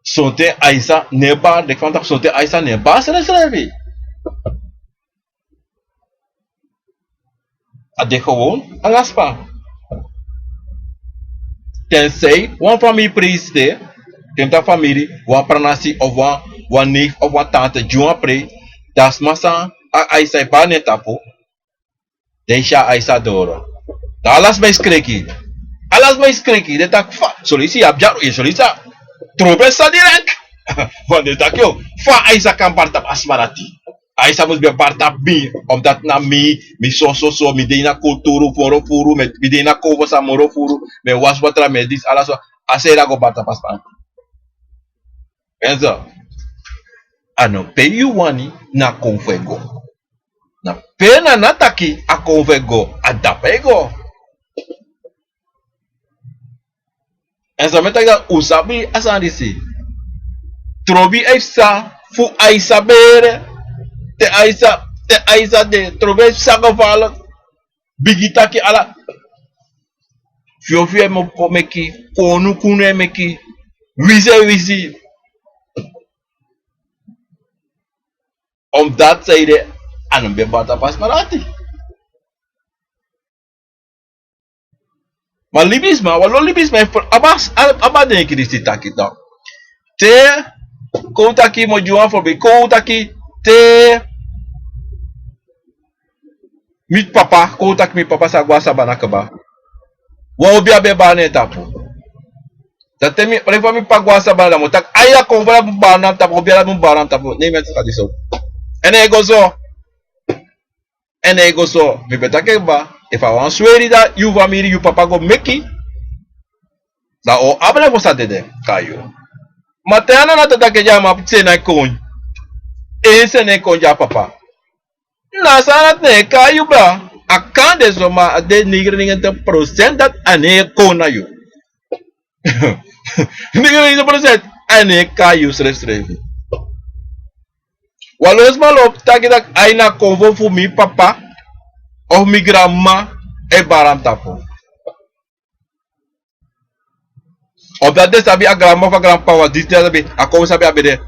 Sonten Aisa no e bari, den kan taki sonten Aisa no e bari srefsrefi. A de gewoon anga sma. Tensei wan famiri presi de, den taki famiri, wan pranasi of wan, wan neef of wan tante gi wan prei, dan a sma san a Aisa e bari na en tapu, den e si a Aisa doro. Dan ala sma e skreki. Ala sma e skreki, den taki fa, son leisi yu abi dyaru, son leisi a trobe sa direkt. Want den taki yo, fa Aisa kan bari tapu a sma dati. Aisa mus ben bari tapu mi, omdat na mi, mi so so so, mi de ini a kulturu moro furu, mi, mi de ini a konfo san moro furu, mi e wasi watra, mi e disi, ala so, a sma dati go bari tapu a sma dati. En so, a no pe yu wani na konfo e go. Na pe na, na taki a konfo e go, a dape e go. En san mi e taki dati, un sabi a sani disi. Trobi e psa fu Aisa bere, te Aisa, te Aisa de, trobi e psa gevaarlijk. Bigi taki ala. Fyofyo e meki, kunu kunu e meki, wisi e wisi. Omdat san ede, a no ben bari tapu a sma dati. Ma libisma, wan lo libisma, a, a, a, a ben denki disi taki dan. Te, kon un taki, mi o gi wan voorbeeld, kon un taki, te mi papa, kon un taki mi papa sa go a sabana kaba. Wan obiya ben bari na en tapu. Dan te mi, efu mi papa go a sabana, dan mi o taki, ai, a konfo dati mu bari na mi tapu, obiya dati mu bari na mi tapu. Ne mi e taki disi so. Èn a e go so. Èn a e go so. Mi ben taki en kaba, efu a wan sweri dati yu famiri, yu papa go meki, dan a o abi fu sa dede kon na yu. Ma te a no na taki dyaman seni en kon. En seni en kon gi a papa. Na san dati no e kai yu, bra. A kan de so, ma a de negenennegentig procent dati a no e kon na yu. Negenennegentig procent a no e kai yu srefsrefi. Wan lo sma lobi taki taki a ini a konfo fu mi papa of mi granmama e bari na mi tapu. Of dati den sabi a granmama fu a granpapa, wan disi den sabi a konfo sabi a ben de.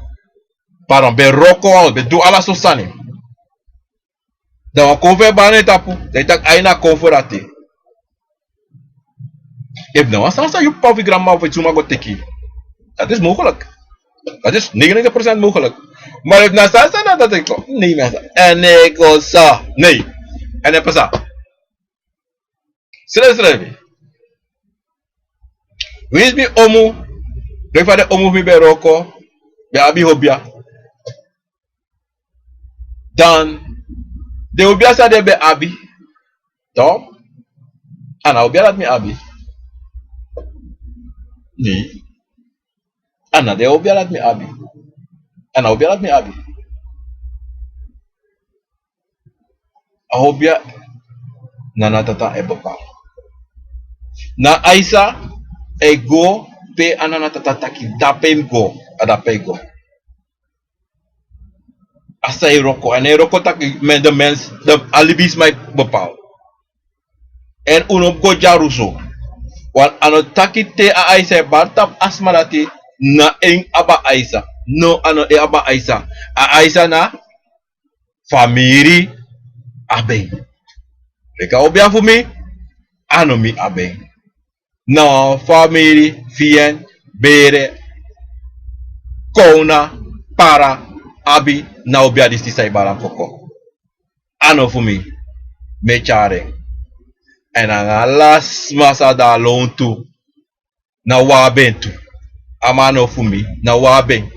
Pardon, ben wroko, ben du ala sortu sani. Dan wan konfo e bari na yu tapu, dan yu taki a ini a konfo dati. Efu na wan sani san yu papa of yu granmama of yu suma go teki, dati is mogelijk. Dati is negenennegentig procent mogelijk. Maar efu na sani san na dati, nee, mensen. En nee, go so. Nee. En e pasa. Srefsrefi. Winsi mi omu, leki fa den omu fu mi ben wroko, ben abi hobia. Dan den hobia san den ben abi, toch, a na hobia dati mi abi. Nee. A na den hobia dati mi abi. A na hobia dati mi abi. A hobia, nana tata e bepaal. Na Aisa e go pe a nana tata taki dape mus go, a dape e go. A san e wroko, a no e wroko taki men de mens, de, a libisma e bepaal. En un no mus go dyaruso. Want a no taki te a Aisa e bari tapu a sma dati, na en abi a Aisa. No, a no en abi a Aisa. A Aisa na famiri abi en. Leki a hobia fu mi, a no mi abi en. Na famiri, fu en, bere, kowna, para, abi, na hobia disi san e bari na mi koko. A no fu mi, mi e tyari en. En nanga ala sma san de na lontu, na un abi en tu. A man no fu mi, na un abi en.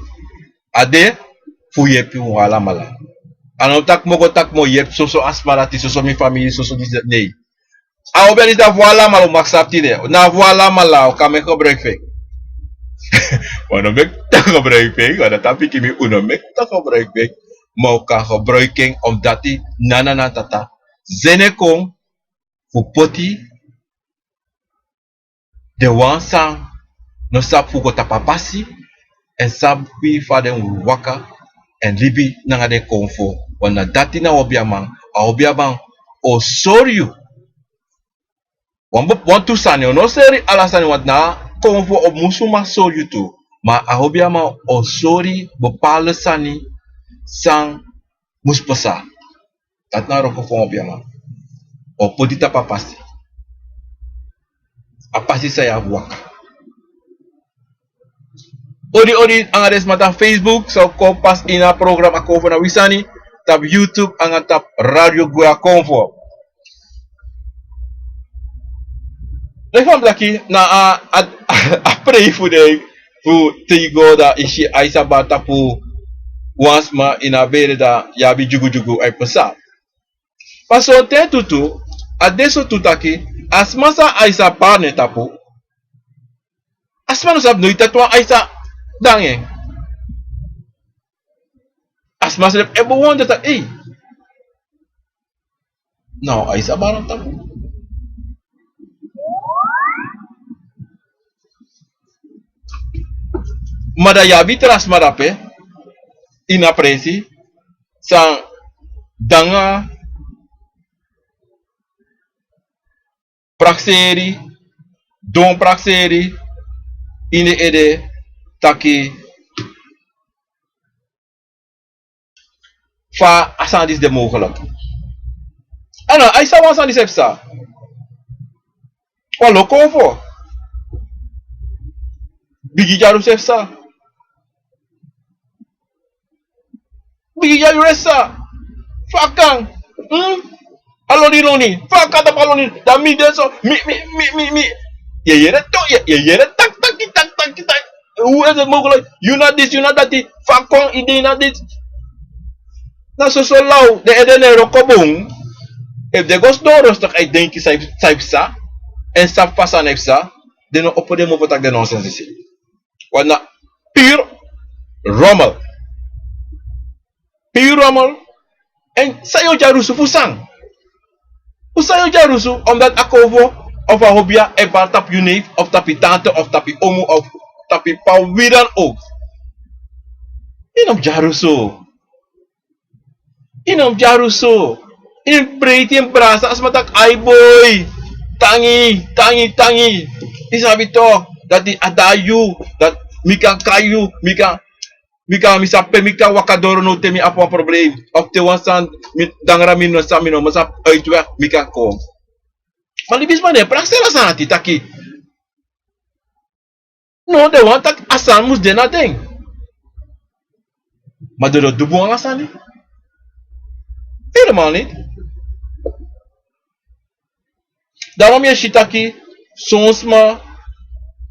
A de fu yepi un alamala. A no taki mi o go taki mi o yepi soso a sma dati, soso mi famiri, soso disi, nee. A hobia disi na fu alamala, un mag sabi tide. Na fu alamala, un kan meki gebruik fu en. Un no meki gebruik fu en, want dati a piki mi, un no meki gebruik fu en. Ma un kan gebruik en omdati nana nanga tata seni en kon fu poti den wan san no sabi fu go tapu a pasi, èn sabi fa den mus waka èn libi nanga den konfo. Want na dati na wan obiaman. A obiaman o sori yu wan, wan tu sani, o no sori ala sani, want na konfo o musu man sori yu tu. Ma a obiaman o sori bepaalde sani san mus pasa. Dati na a wroko fu wan obiaman. O poti tapu a pasi, a pasi san yu abi waka. Odi odi anga den sma tapu Facebook, san o kon pasi ini a programa Konfo na wi sani, tapu YouTube anga tapu Radio Gwe a Konfo. Leki fa mi taki na a, a, a prei fu den, fu te yu go dan yu si Aisa bari tapu wan sma ini a bere, dan yu abi dyugudyugu e pasa. Ma sonten tu tu, a de so tu taki, a sma san Aisa bari na en tapu, a sma no sabi noiti dati wan Aisa de nanga en. A sma srefi e bewonder taki, ei, na wan Aisa bari na mi tapu. Ma dan yu abi tra sma dape ini a presi san de nanga prakseri, don prakseri ini ede taki fa a sani disi de mogelijk. A no Aisa wan sani disi e psa. Wan lo konfo. Bigi dyalusu e psa. Bigi dyalusu e psa. Fa a kan? Hmm? A loni loni. Fa a kan tapu a loni? Dan mi de so. Mi, mi, mi, mi, mi. Yu e yere to, yu e, yu e yere taki, taki, taki, taki, taki. Hoe is het mogelijk? Yu na disi, yu na dati. Fa kon yu de na disi? Na soso law, den ede no e wroko bun. Efu den go sidon rustig e denki san e, san e psa, èn sabi fa sani e psa, den no opo den mofo taki den nonsens disi. Want na pure rommel. Pure rommel. Èn san yu o dyarusu fu san? Fu san yu o dyarusu? Omdat a konfo of a hobia e bari tapu yu neef of tapu yu tante of tapu yu omu of tapu yu p'pa, wi dan ok. Yu no mus dyarusu. Yu no mus dyarusu. Yu mus breiti, yu mus brasa. A sma taki: "Ai boi, tangi, tangi, tangi." Yu sabi tok dati a de na yu, dati mi kan kai yu, mi kan, mi kan, mi sabi pe mi kan waka doro now te mi abi wan problem of te wan sani mi dangra, mi no sabi, mi no mus sabi uitweg, mi kan kon. Ma libisma no e prakseri a sani dati taki. No, den wani taki a sani mus de na den. Ma den no du bun nanga a sani. Helemaal niet. Daarom yu e si taki son sma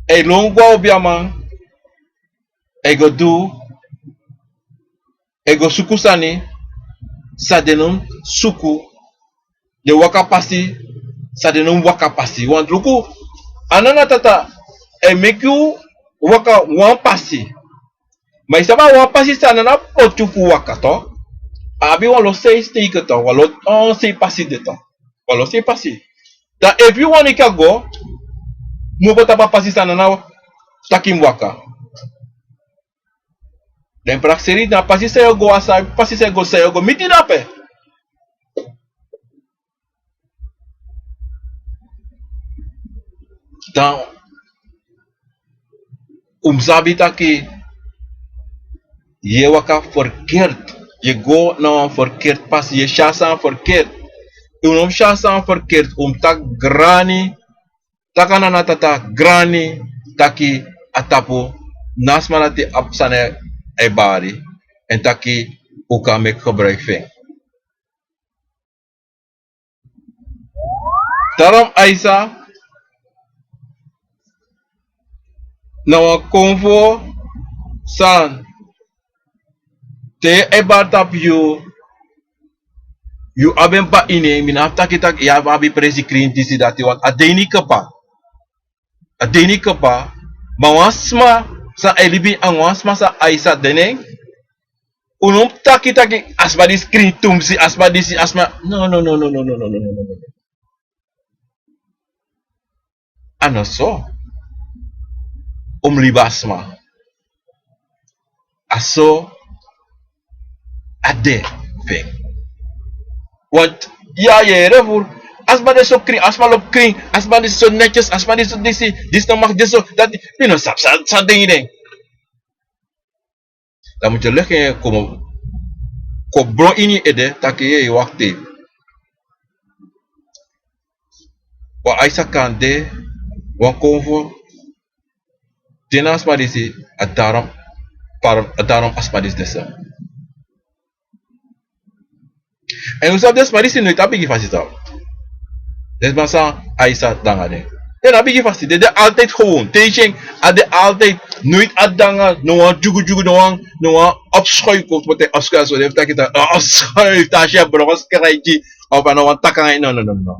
e lon go na obiaman, e go du, e go suku sani san den no mus suku. Den waka pasi san den no mus waka pasi. Want luku, a Nana Tata e meki yu waka wan pasi. Ma yu sabi a wan pasi san a Nana poti yu fu waka, to? A abi wan lo sei steken, to, wan lo, eh, sei pasi de, to. Wan lo sei pasi. Dan efu yu wani kan go, mu go tapu a pasi san a Nana taki mus waka. Den prakseri na a pasi san yu o go, a san, pasi san yu o go, san yu o go miti dape. Dan un mus sabi taki yu e waka verkeerd. Yu e go na wan verkeerd pasi, yu e si a sani verkeerd. Un no mus si a sani verkeerd, un mus taki grani, taki a Nana Tata grani, taki a tapu na a sma dati abi sani e bari, èn taki un kan meki gebruik fu en. Daarom Aisa, na wan konfo sani, te yu e bari tapu yu, yu abi en baka ini en, mi no abi taki taki yu abi presi krin disi dati, want a de ini kaba. A de ini kaba. Ma wan sma san e libi anga wan sma san Aisa de na en, un no mus taki taki a sma disi krin tumsi, a sma disi, a sma, no, no, no. A no so un mus libi a sma. A so a de fu en. Want ya, yu e yere furu, a sma de so krin, a sma lobi krin, a sma disi so netjes, a sma disi so disi, disi no mag de so, dati, mi no sabi san, san de ini den. Dan mus yu leki en kon, kon bron ini yu ede taki: "Hei, wakti. Wan Aisa kan de, wan konfo de na a sma disi, a daarom, a daarom a sma disi de so." Èn un sabi den sma disi noiti abi bigi fasi, toch. Den sma san Aisa de anga den, den no abi bigi fasi, den de altijd gewoon. Te yu si en, a de altijd, noiti a de anga no wan dyugudyugu, no wan, no wan opschuif, of wat, opschuif, so den fu taki taki, eh, opschuif, te a si en broko skrijtyi, of a no wani taki anga yu, no, no, no, no.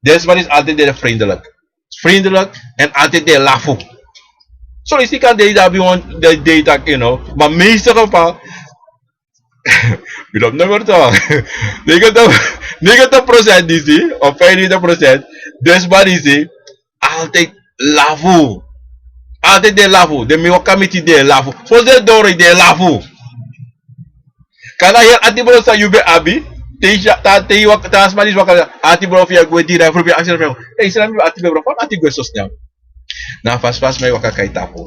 Den sma disi altijd de vriendelijk. Vriendelijk, èn altijd den e lafu. So yu si kan de yu abi wan dei taki, you know, ma meeste geval, mi lobi nummer toch. Negentig, negentig procent disi, of vijfennegentig procent, den sma disi altijd lafu. Altijd den e lafu. Den mi waka miti, den e lafu. Fosi den doro, den e lafu. Kan na heri ati bron san yu ben abi, te yu si, te yu waka, te a sma disi waka, ati bron fu yu e gwe diri, fu yu aksi en: "Hei, san na mi ati bron, fa mi ati gwe so snel?" Na fasi fasi mi e waka kai tapu.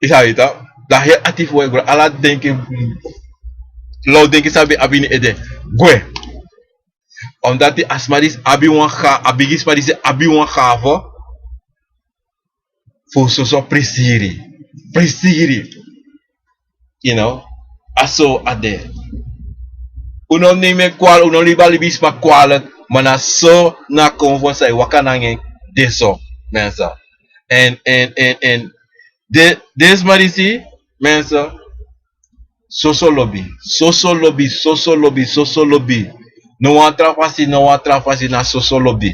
Yu sabi, toch? Dan heri ati fu wi e gwe, ala denki, mm, law denki san a ben abi ini en ede gwe. Omdat a sma disi abi wan ga, a bigi sma disi abi wan gave fu soso prisiri. Prisiri. You know, a so a de. Un no neem en kwalijk, un no libi a libisma kwalijk, ma na so na konfo san e waka nanga en de so, mensen. Èn, èn, èn, èn, den, den sma disi, mensen, soso lobi, soso lobi, soso lobi, soso lobi. No wan tra fasi, no wan tra fasi, na soso lobi.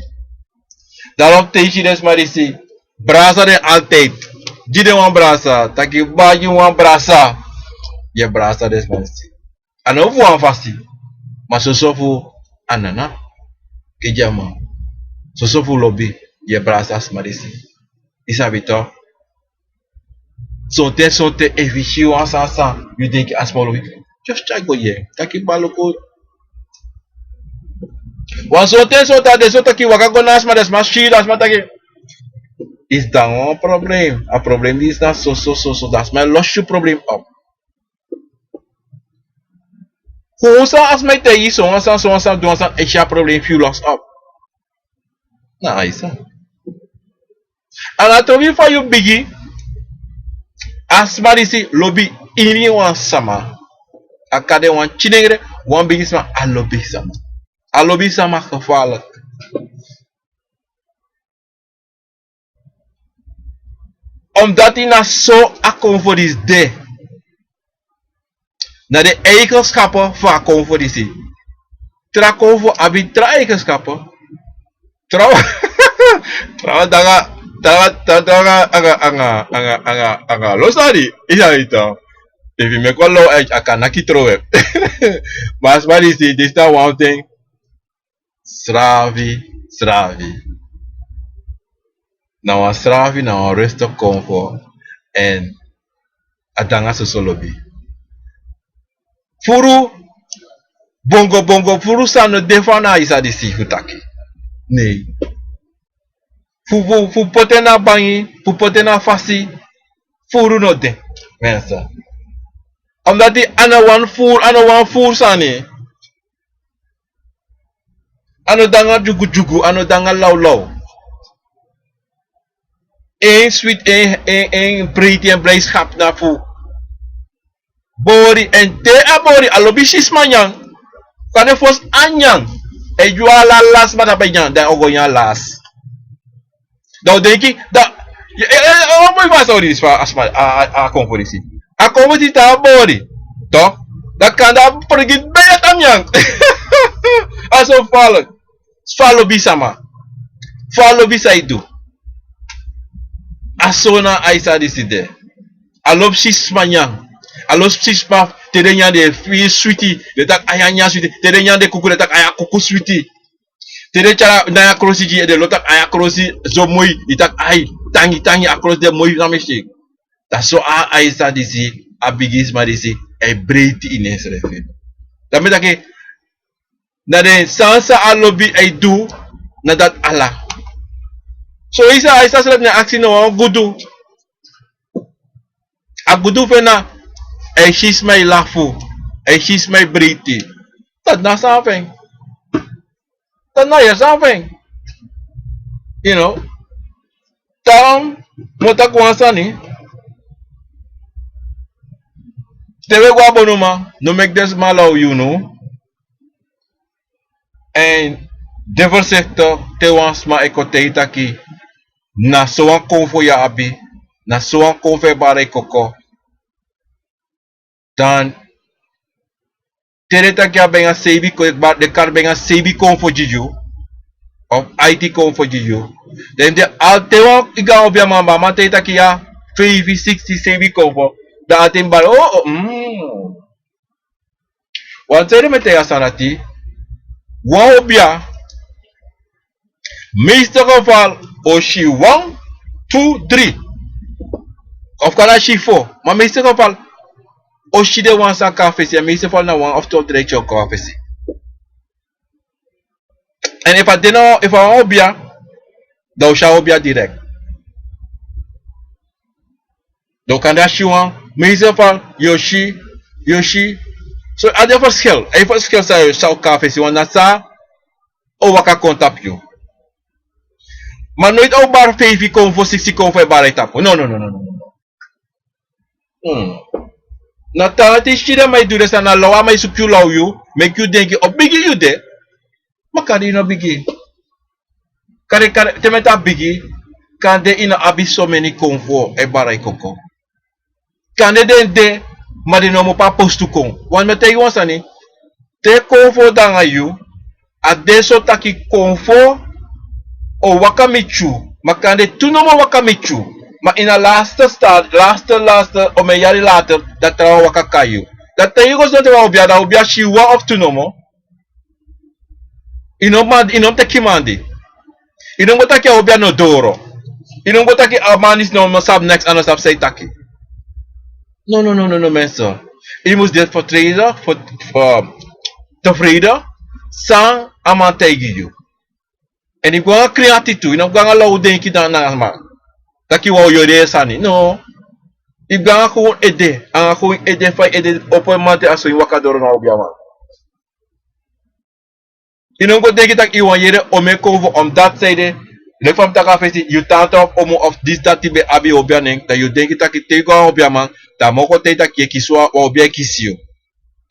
Daarom te yu si den sma disi, brasa den altijd. Gi den wan brasa, taki baka gi wan brasa. Yu e brasa den sma disi. A no fu wan fasi. Ma soso fu anana, kedi a man. Soso fu lobi, yu e brasa a sma disi. Yu sabi to. Sonten, sonten, efu yu si wan sani san yu denki a sma o lobi, just tyai go gi en. Taki baa, luku. Wan sonten, sonten a de so taki yu waka go na a sma, dan sma si yu, dan sma taki, is dan wan problem. A problem disi na so, so, so, so. Dan sma e losi yu problem op. Fu san a sma e taigi yu, so wan sani, so wan sani, du wan sani, e si a problem fu yu los op. Na a sani. A na tobi fa yu bigi, a sma disi lobi iniwan sama. A kan de wan kinengre, wan bigisma, a lobi sama. A lobi sama gevaarlijk. Omdat na so a konfo disi de. Na den eigenschappen fu a konfo disi. Tra konfo abi tra eigenschappen. Trawan, trawan danga, trawan, trawan danga, anga, anga, anga, anga, anga, lo sani, yu sabi to. Efu yu meki wan lo, a kan naki trowe. Ma a sma disi, disi na wan ten. Sravi, sravi. Na wan sravi, na wan rustig konfo. En a danga soso lobi. Furu bongo, bongo, furu san no de fu a na a sani disi fu taki. Nee. Fu, fu, fu poti en na bangi, fu poti en na fasi, furu no de. Mensen. Omdat a no wan furu, a no wan furu sani. A no danga dyugudyugu, a no danga lawlaw. En switi, en, en, en breiti, en blijdschap na fu bori, en te a bori, a lobi si sma nyan. Kan de fosi a nyan. E gi wan ala, ala sma tapu e nyan, dan a o go nyan lasi. Dan u denki, dan, e, e, e, o moi fa a sani disi fa a sma, a, a, a konfo disi. A konfo disi te a bori. Toch? Dan kande a fergiti ben dati a nyan. A so fala. Fa a lobi sama. Fa a lobi san yu du. A so na a sani disi de. A lobi si sma nyan. A lobi si sma, te den nyan den e firi switi. Den taki ai a nyan switi. Te den nyan den kuku, den taki ai a kuku switi. Te den tyari na a krosi gi yu, den lo taki ai a krosi so moi, yu taki ai, tangi, tangi, a krosi de moi na mistake. Dan so a, a sani disi, a bigisma disi, a e breiti ini ensrefi. Dan mi taki, na den sani san a lobi e du, na dati ala. So yu sa, a sani srefi na aksi no wan gudu. A gudu fu en na, a e si sma e lafu, a e si sma e breiti. Dati na a sani fu en. Dati na a sani fu en. You know. Daarom, mi o taki wan sani. Te wi e go a bonuman, no meki den sma law yu no. En de voorzichtig te wan sma e kon taigi taki, na so wan konfo yu abi, na so wan konfo e bari koko. Dan te den taki a ben a seibi kon, den kari ben a seibi konfo gi yu, of aiti konfo gi yu. Dan te wan, yu go a obiaman, a man taigi taki ya, feifi, siksi, seibi konfo. Dan a ten bari, o, o, mm. Wan sani mi e taigi a sani dati, wan obia, meeste geval o si wan, tu, dri. Of kan a si fo, ma meeste geval o si den wan san kon a fesi, en meeste geval na wan of tu of dri e tyoko a fesi. En efu a de na, efu a wan obia, dan o si a obia direct. Dan kande a si wan, meeste geval yu o si, yu o si. So a de verschil, a de verschil san yu sa kon a fesi, want na san o waka kon tapu yu. Ma noiti a o bari feifi konfo, siksi konfo e bari tapu. No, no, no, no, no, no. Hmm. Na tan dati yu si den man e du den sani, na law a man e suku yu law yu, meki yu denki o bigi yu de. Ma kande yu no bigi. Kande, kande, te mi e taki bigi, kande yu no abi someni konfo e bari koko. Kande den de, ma den no mu papa postu kon. Want mi e taigi wan sani, te konfo de anga yu, a de so taki konfo o waka miti yu, ma kande tu nomo waka miti yu. Ma ini a laatste staat, laatste, laatste, omeni yari later, dan trawan waka kai yu. Dan te yu go sidon te wan obia, dan obia si wan of tu nomo. Yu no man, yu no mus teki man di. Yu no mus go taki a obiaman no doro. Yu no mus go taki a man disi no sabi neks, a no sabi san yu taki. No, no, no, no, no, mensen. Yu mus de tevreden, tevreden san a man taigi yu. Èn yu go nanga krin ati tu, yu no go nanga law denki dan na a man. Taki wan o yere sani. No. Yu go nanga gewoon ede, nanga gewoon ede fa yu ede opo en man te a so yu waka doro na obiaman. Yu no go denki taki yu wan yere omen konfo, omdat san ede, leki fa mi taki a fesi, yu tanta of omu of disi dati ben abi obiaman, dan yu denki taki te yu go a obiaman, dan a man o kon taigi taki yu e kisi wan, wan obia e kisi yu.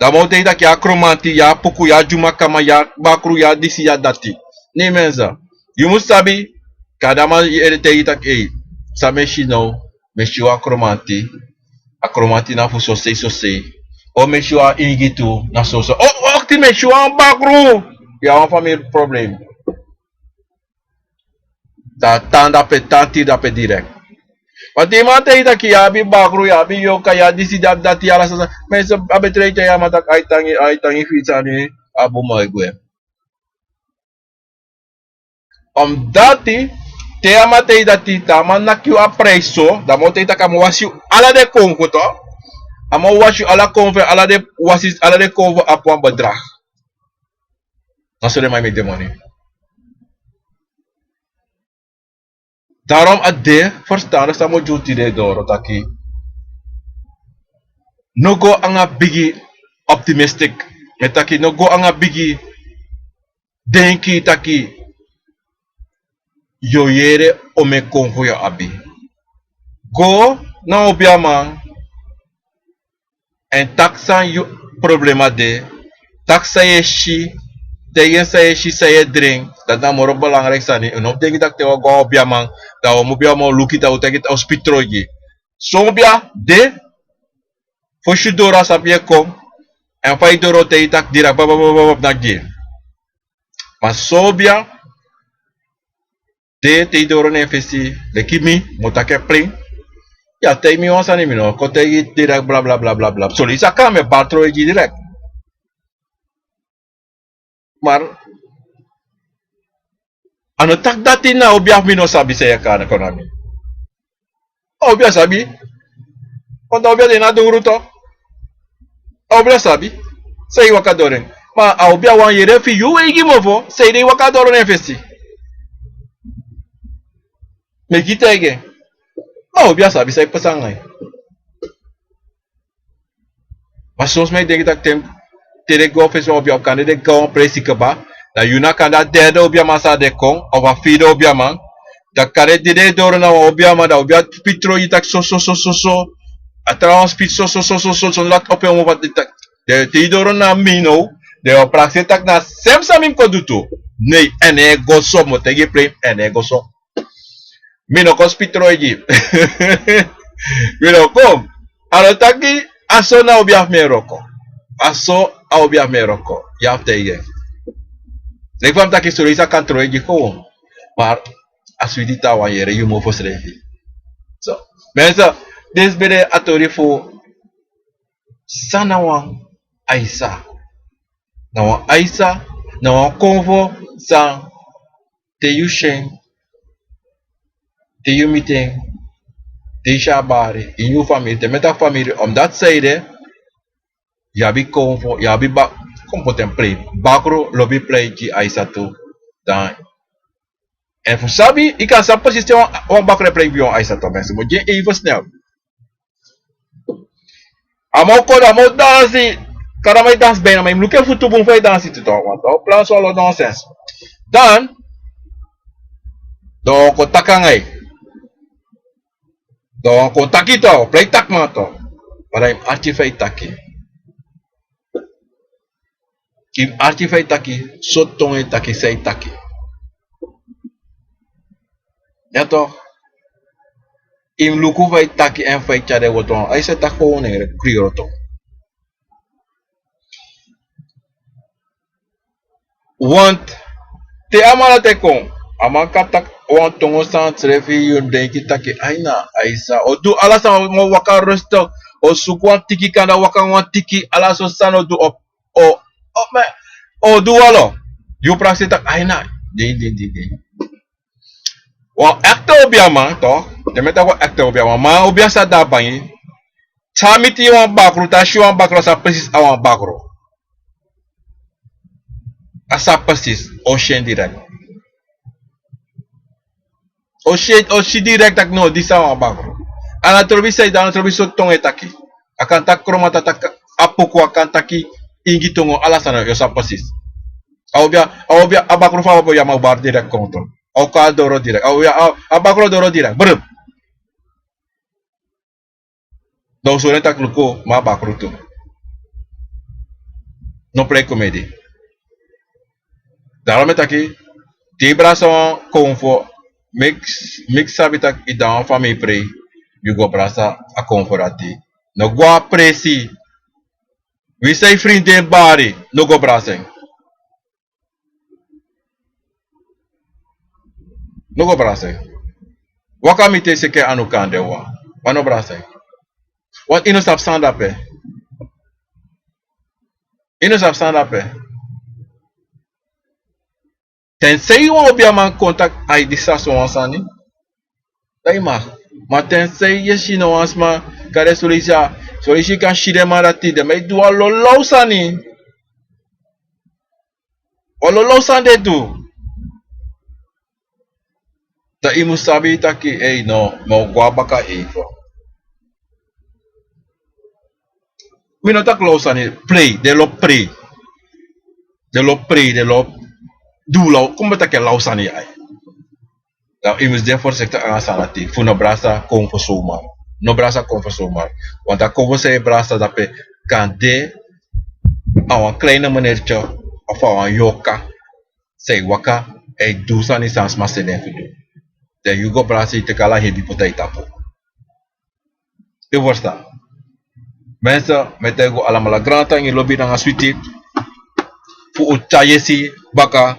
Dan a man o taigi taki yu a kromanti, yu a puku, yu a dyumakama, yu a bakru, yu a disi, yu a dati. Ne mensen, yu mus sabi, kande a man yere taigi taki ei, san mi e si now, mi e si wan kromanti, a kromanti na fu sosei sosei. O mi e si wan ingi tu na soso. O, wakti, mi e si wan bakru. Ya wan famiri problem. Dan a tan dape, tan tiri dape direkt. Ma te yu man taigi taki yu abi bakru, yu abi yoka, yu abi disi, yu abi dati, ala sani. Ma yu sabi a ben trei te yu a man taki ai tangi, ai tangi fu yu sani, a bun, moi gwe. Omdati te a man taigi dati, te a man naki yu a prijs so, dan a man o taigi taki a man wasi yu ala den konfo tu. A man wasi yu ala konfo, ala den wasi, ala den konfo abi wan bedrag. Na so den man e meki den moni. Daarom a de verstandig san mi o gi un tide doro taki, no go nanga bigi optimistic. Mi e taki no go nanga bigi denki taki yu o yere omeni konfo yu abi. Go na obiaman èn taki san yu problema de, taki san yu e si, taigi en san yu e si, san yu e dringi. Dati na moro belangrijk sani. Un no mus denki taki te wi o go na obiaman, dan wi o mu obiaman o luku yu, dan wi o taki taki wi o spiti troigi. Son obia de, fosi yu doro a sabi yu e kon, èn fa yu doro o taigi yu taki dira babababa na gi en. Ma son obia de, te yu doro na en fesi, leki mi, mi o taki en plein. Yu a taigi mi wan sani, mi no kon taigi yu direct blablabla. Son leisi a kan mi e bari troigi yu direct. Maar a no taki dati na obia fu mi no sabi san yu e kon na mi. A obia sabi. Want a obia de na dungru tu. A obia sabi san yu waka doro na en. Ma a obia wani yere fu yu eigi mofo san yu de waka doro na en fesi. Meki yu taigi en. Ma a obia sabi san e pasa nanga yu. Ma soms mi e denki taki te den go fesi wan obia, of kande den go wan presi kaba, dan yu na kande a derde obiaman san de kon, of a fide obiaman, dan kande di den e doro na wan obiaman, dan obia spiti troigi taki so so so so so, a trawan spiti so so so so so, sondro dati opo en mofo taki, den te yu doro na mi now, den o prakseri taki na sem san mi mus kon du tu. Nei, èn en e go so, mi o taigi yu plein, èn en e go so. Mi no kon spiti troigi. Mi no kon. A no taki a so na obia fu mi e wroko. A so a obia fu mi e wroko. Yu abi taigi en. Leki fa mi taki, son leisi a kan troigi kon. Maar a switi te a wani yere yu mofo srefi. So, mensen, disi ben de a tori fu san na wan Aisa. Na wan Aisa, na wan konfo san te yu si en, te yu miti en, te yu si a bari ini yu famiri, te mi e taki famiri, omdat san ede, yu abi konfo, yu abi ba-, kon poti en plein. Bakru lobi plein gi Aisa tu. Dan, èn fu sabi, yu kan sabi precies te wan, wan bakru e plein gi wan Aisa tu, mensen. Mi o gi en even snel. A man o kon, a man o dansi. Kande a man e dansi bijna, ma yu mus luku en futu bun fa yu e dansi tu, toch, want a o plan solo nonsens. Dan, dan a o kon taki nanga yu. Dan a o kon taki tu, a o plei taki man tu. Ma dan yu mus arki fa yu e taki. Yu mus arki fa yu e taki, sortu tongo yu e taki, san yu e taki. Ya toch. Yu mus luku fa yu e taki èn fa yu e tyari den wortu. Aisa e taki gewoon en kriyoro toch. Want te a man dati e kon, a man kan taki wan tongo san srefi yu denki taki, ai na, Aisa o du ala san, o waka rustig, o suku wan tiki, kande a waka wan tiki, ala so sani o du op. O, o, ma, o du walo. Di un prakseri taki ai na. Dei dei dei dei. Wan ekte obiaman tok', den mi e taki wan ekte obiaman, ma obiaman sa de na bangi. San a miti wan bakru, te a si wan bakru, a sa presis a wan bakru. A sa presis, o si en direkt. O si, o si direkt taki no, disi a wan bakru. A no trobi san e du, a no trobi sortu tongo e taki. A kan taki kromata, taki apuku, a kan taki ingi tongo, ala sani, yu o sabi presis. A obiaman, a obiaman, a bakru fu a obiaman o bari direkt konto. A o kon a doro direkt. A obiaman, a, a bakru o doro direkt. Brr. Dan un sori en taki luku, ma a bakru tu. No prei komedi. Daarom mi e taki, te yu brasa wan konfo, meki, meki sabi taki yu de na wan famii prei, yu go brasa a konfo dati. No go a presi. Winsi yu frindi e bari, no go brasa en. No go brasa en. Waka miti en seke anu kande wan. Ma no brasa en. Want yu no sabi san de ape. Yu no sabi san de ape. Tensei wan obiaman kon taki ai disi a sowan sani. Dan yu mag. Ma tensei yu e si na wan sma, kande son leisi a, son leisi yu kan si den man dati, den man e du wan lolow sani. Wan lolow sani den e du. Dan yu mus sabi taki, ei no, mi o go na baka even. Wi no taki law sani, prei, den lobi prei. Den lobi prei, den lobi du law, kon mi taki law sani ya. Dan yu mus de voorzichtig nanga a sani dati, fu no brasa konfo zomaar. No brasa konfo zomaar. Want a konfo san yu e brasa dape kan de a wan kleine meneertje of a wan yoka san e waka, e du sani san sma seni en fu du. Dan yu go brasa, yu teki ala hebi poti na yu tapu. Yu ferstan? Mensen, mi e taigi un alamala grantangi, lobi nanga switi fu un tyari yesi baka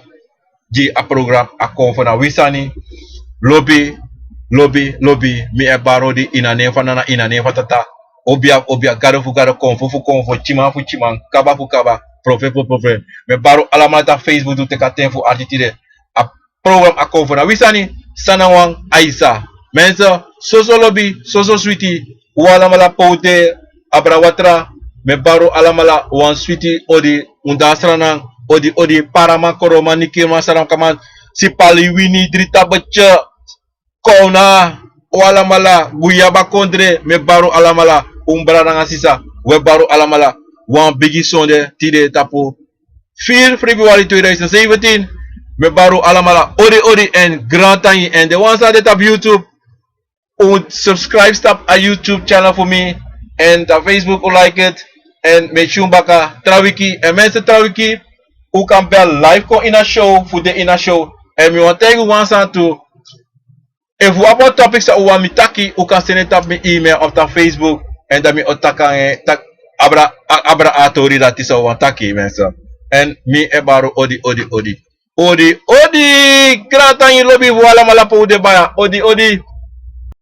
gi a program A Konfo Na Wi Sani. Lobi, lobi, lobi. Mi e bari odi ini a nen fu Nana, ini a nen fu Tata. Obia fu obia, gado fu gado, konfo fu konfo, tyiman fu tyiman, kaba fu kaba, profeti fu profeti. Mi e bari un alamala, te a Facebook du teki a ten fu arki tide. A program A Konfo Na Wi Sani, san na wan Aisa. Mensen, soso lobi, soso switi, un alamala pe un de, abra watra, mi e bari un alamala wan switi odi, un de na Sranan, odi, odi, Paraman, Koroman, Nikirman, Sranan, Kaman, Sipali, Wini, Drita, Butje, Kowna, un alamala, Guyaba Kondre, mi e bari un alamala, un brada nanga sisa, wi e bari un alamala, wan bigi sonde, tide tapu, vier februari tweeduizend zeventien. Mi e bari un alamala odi odi èn grantangi. Èn den wan san de tapu YouTube, un subscribe tapu a YouTube channel fu mi. Èn tapu Facebook un like it. Èn mi e tyun baka tra wiki. Èn mensen, tra wiki un kan bel live kon ini a show, fu de ini a show. Èn mi wani taigi un wan sani tu. Efu un abi wan topic san un wani mi taki, un kan seni en tapu mi email of tapu Facebook. Èn dan mi o taki nanga en, taki abra, a-, abra a tori dati san un wani taki, mensen. Èn mi e bari un odi, odi, odi. Odi, odi, grantangi, lobi fu un alamala pe un de baya. Odi, odi.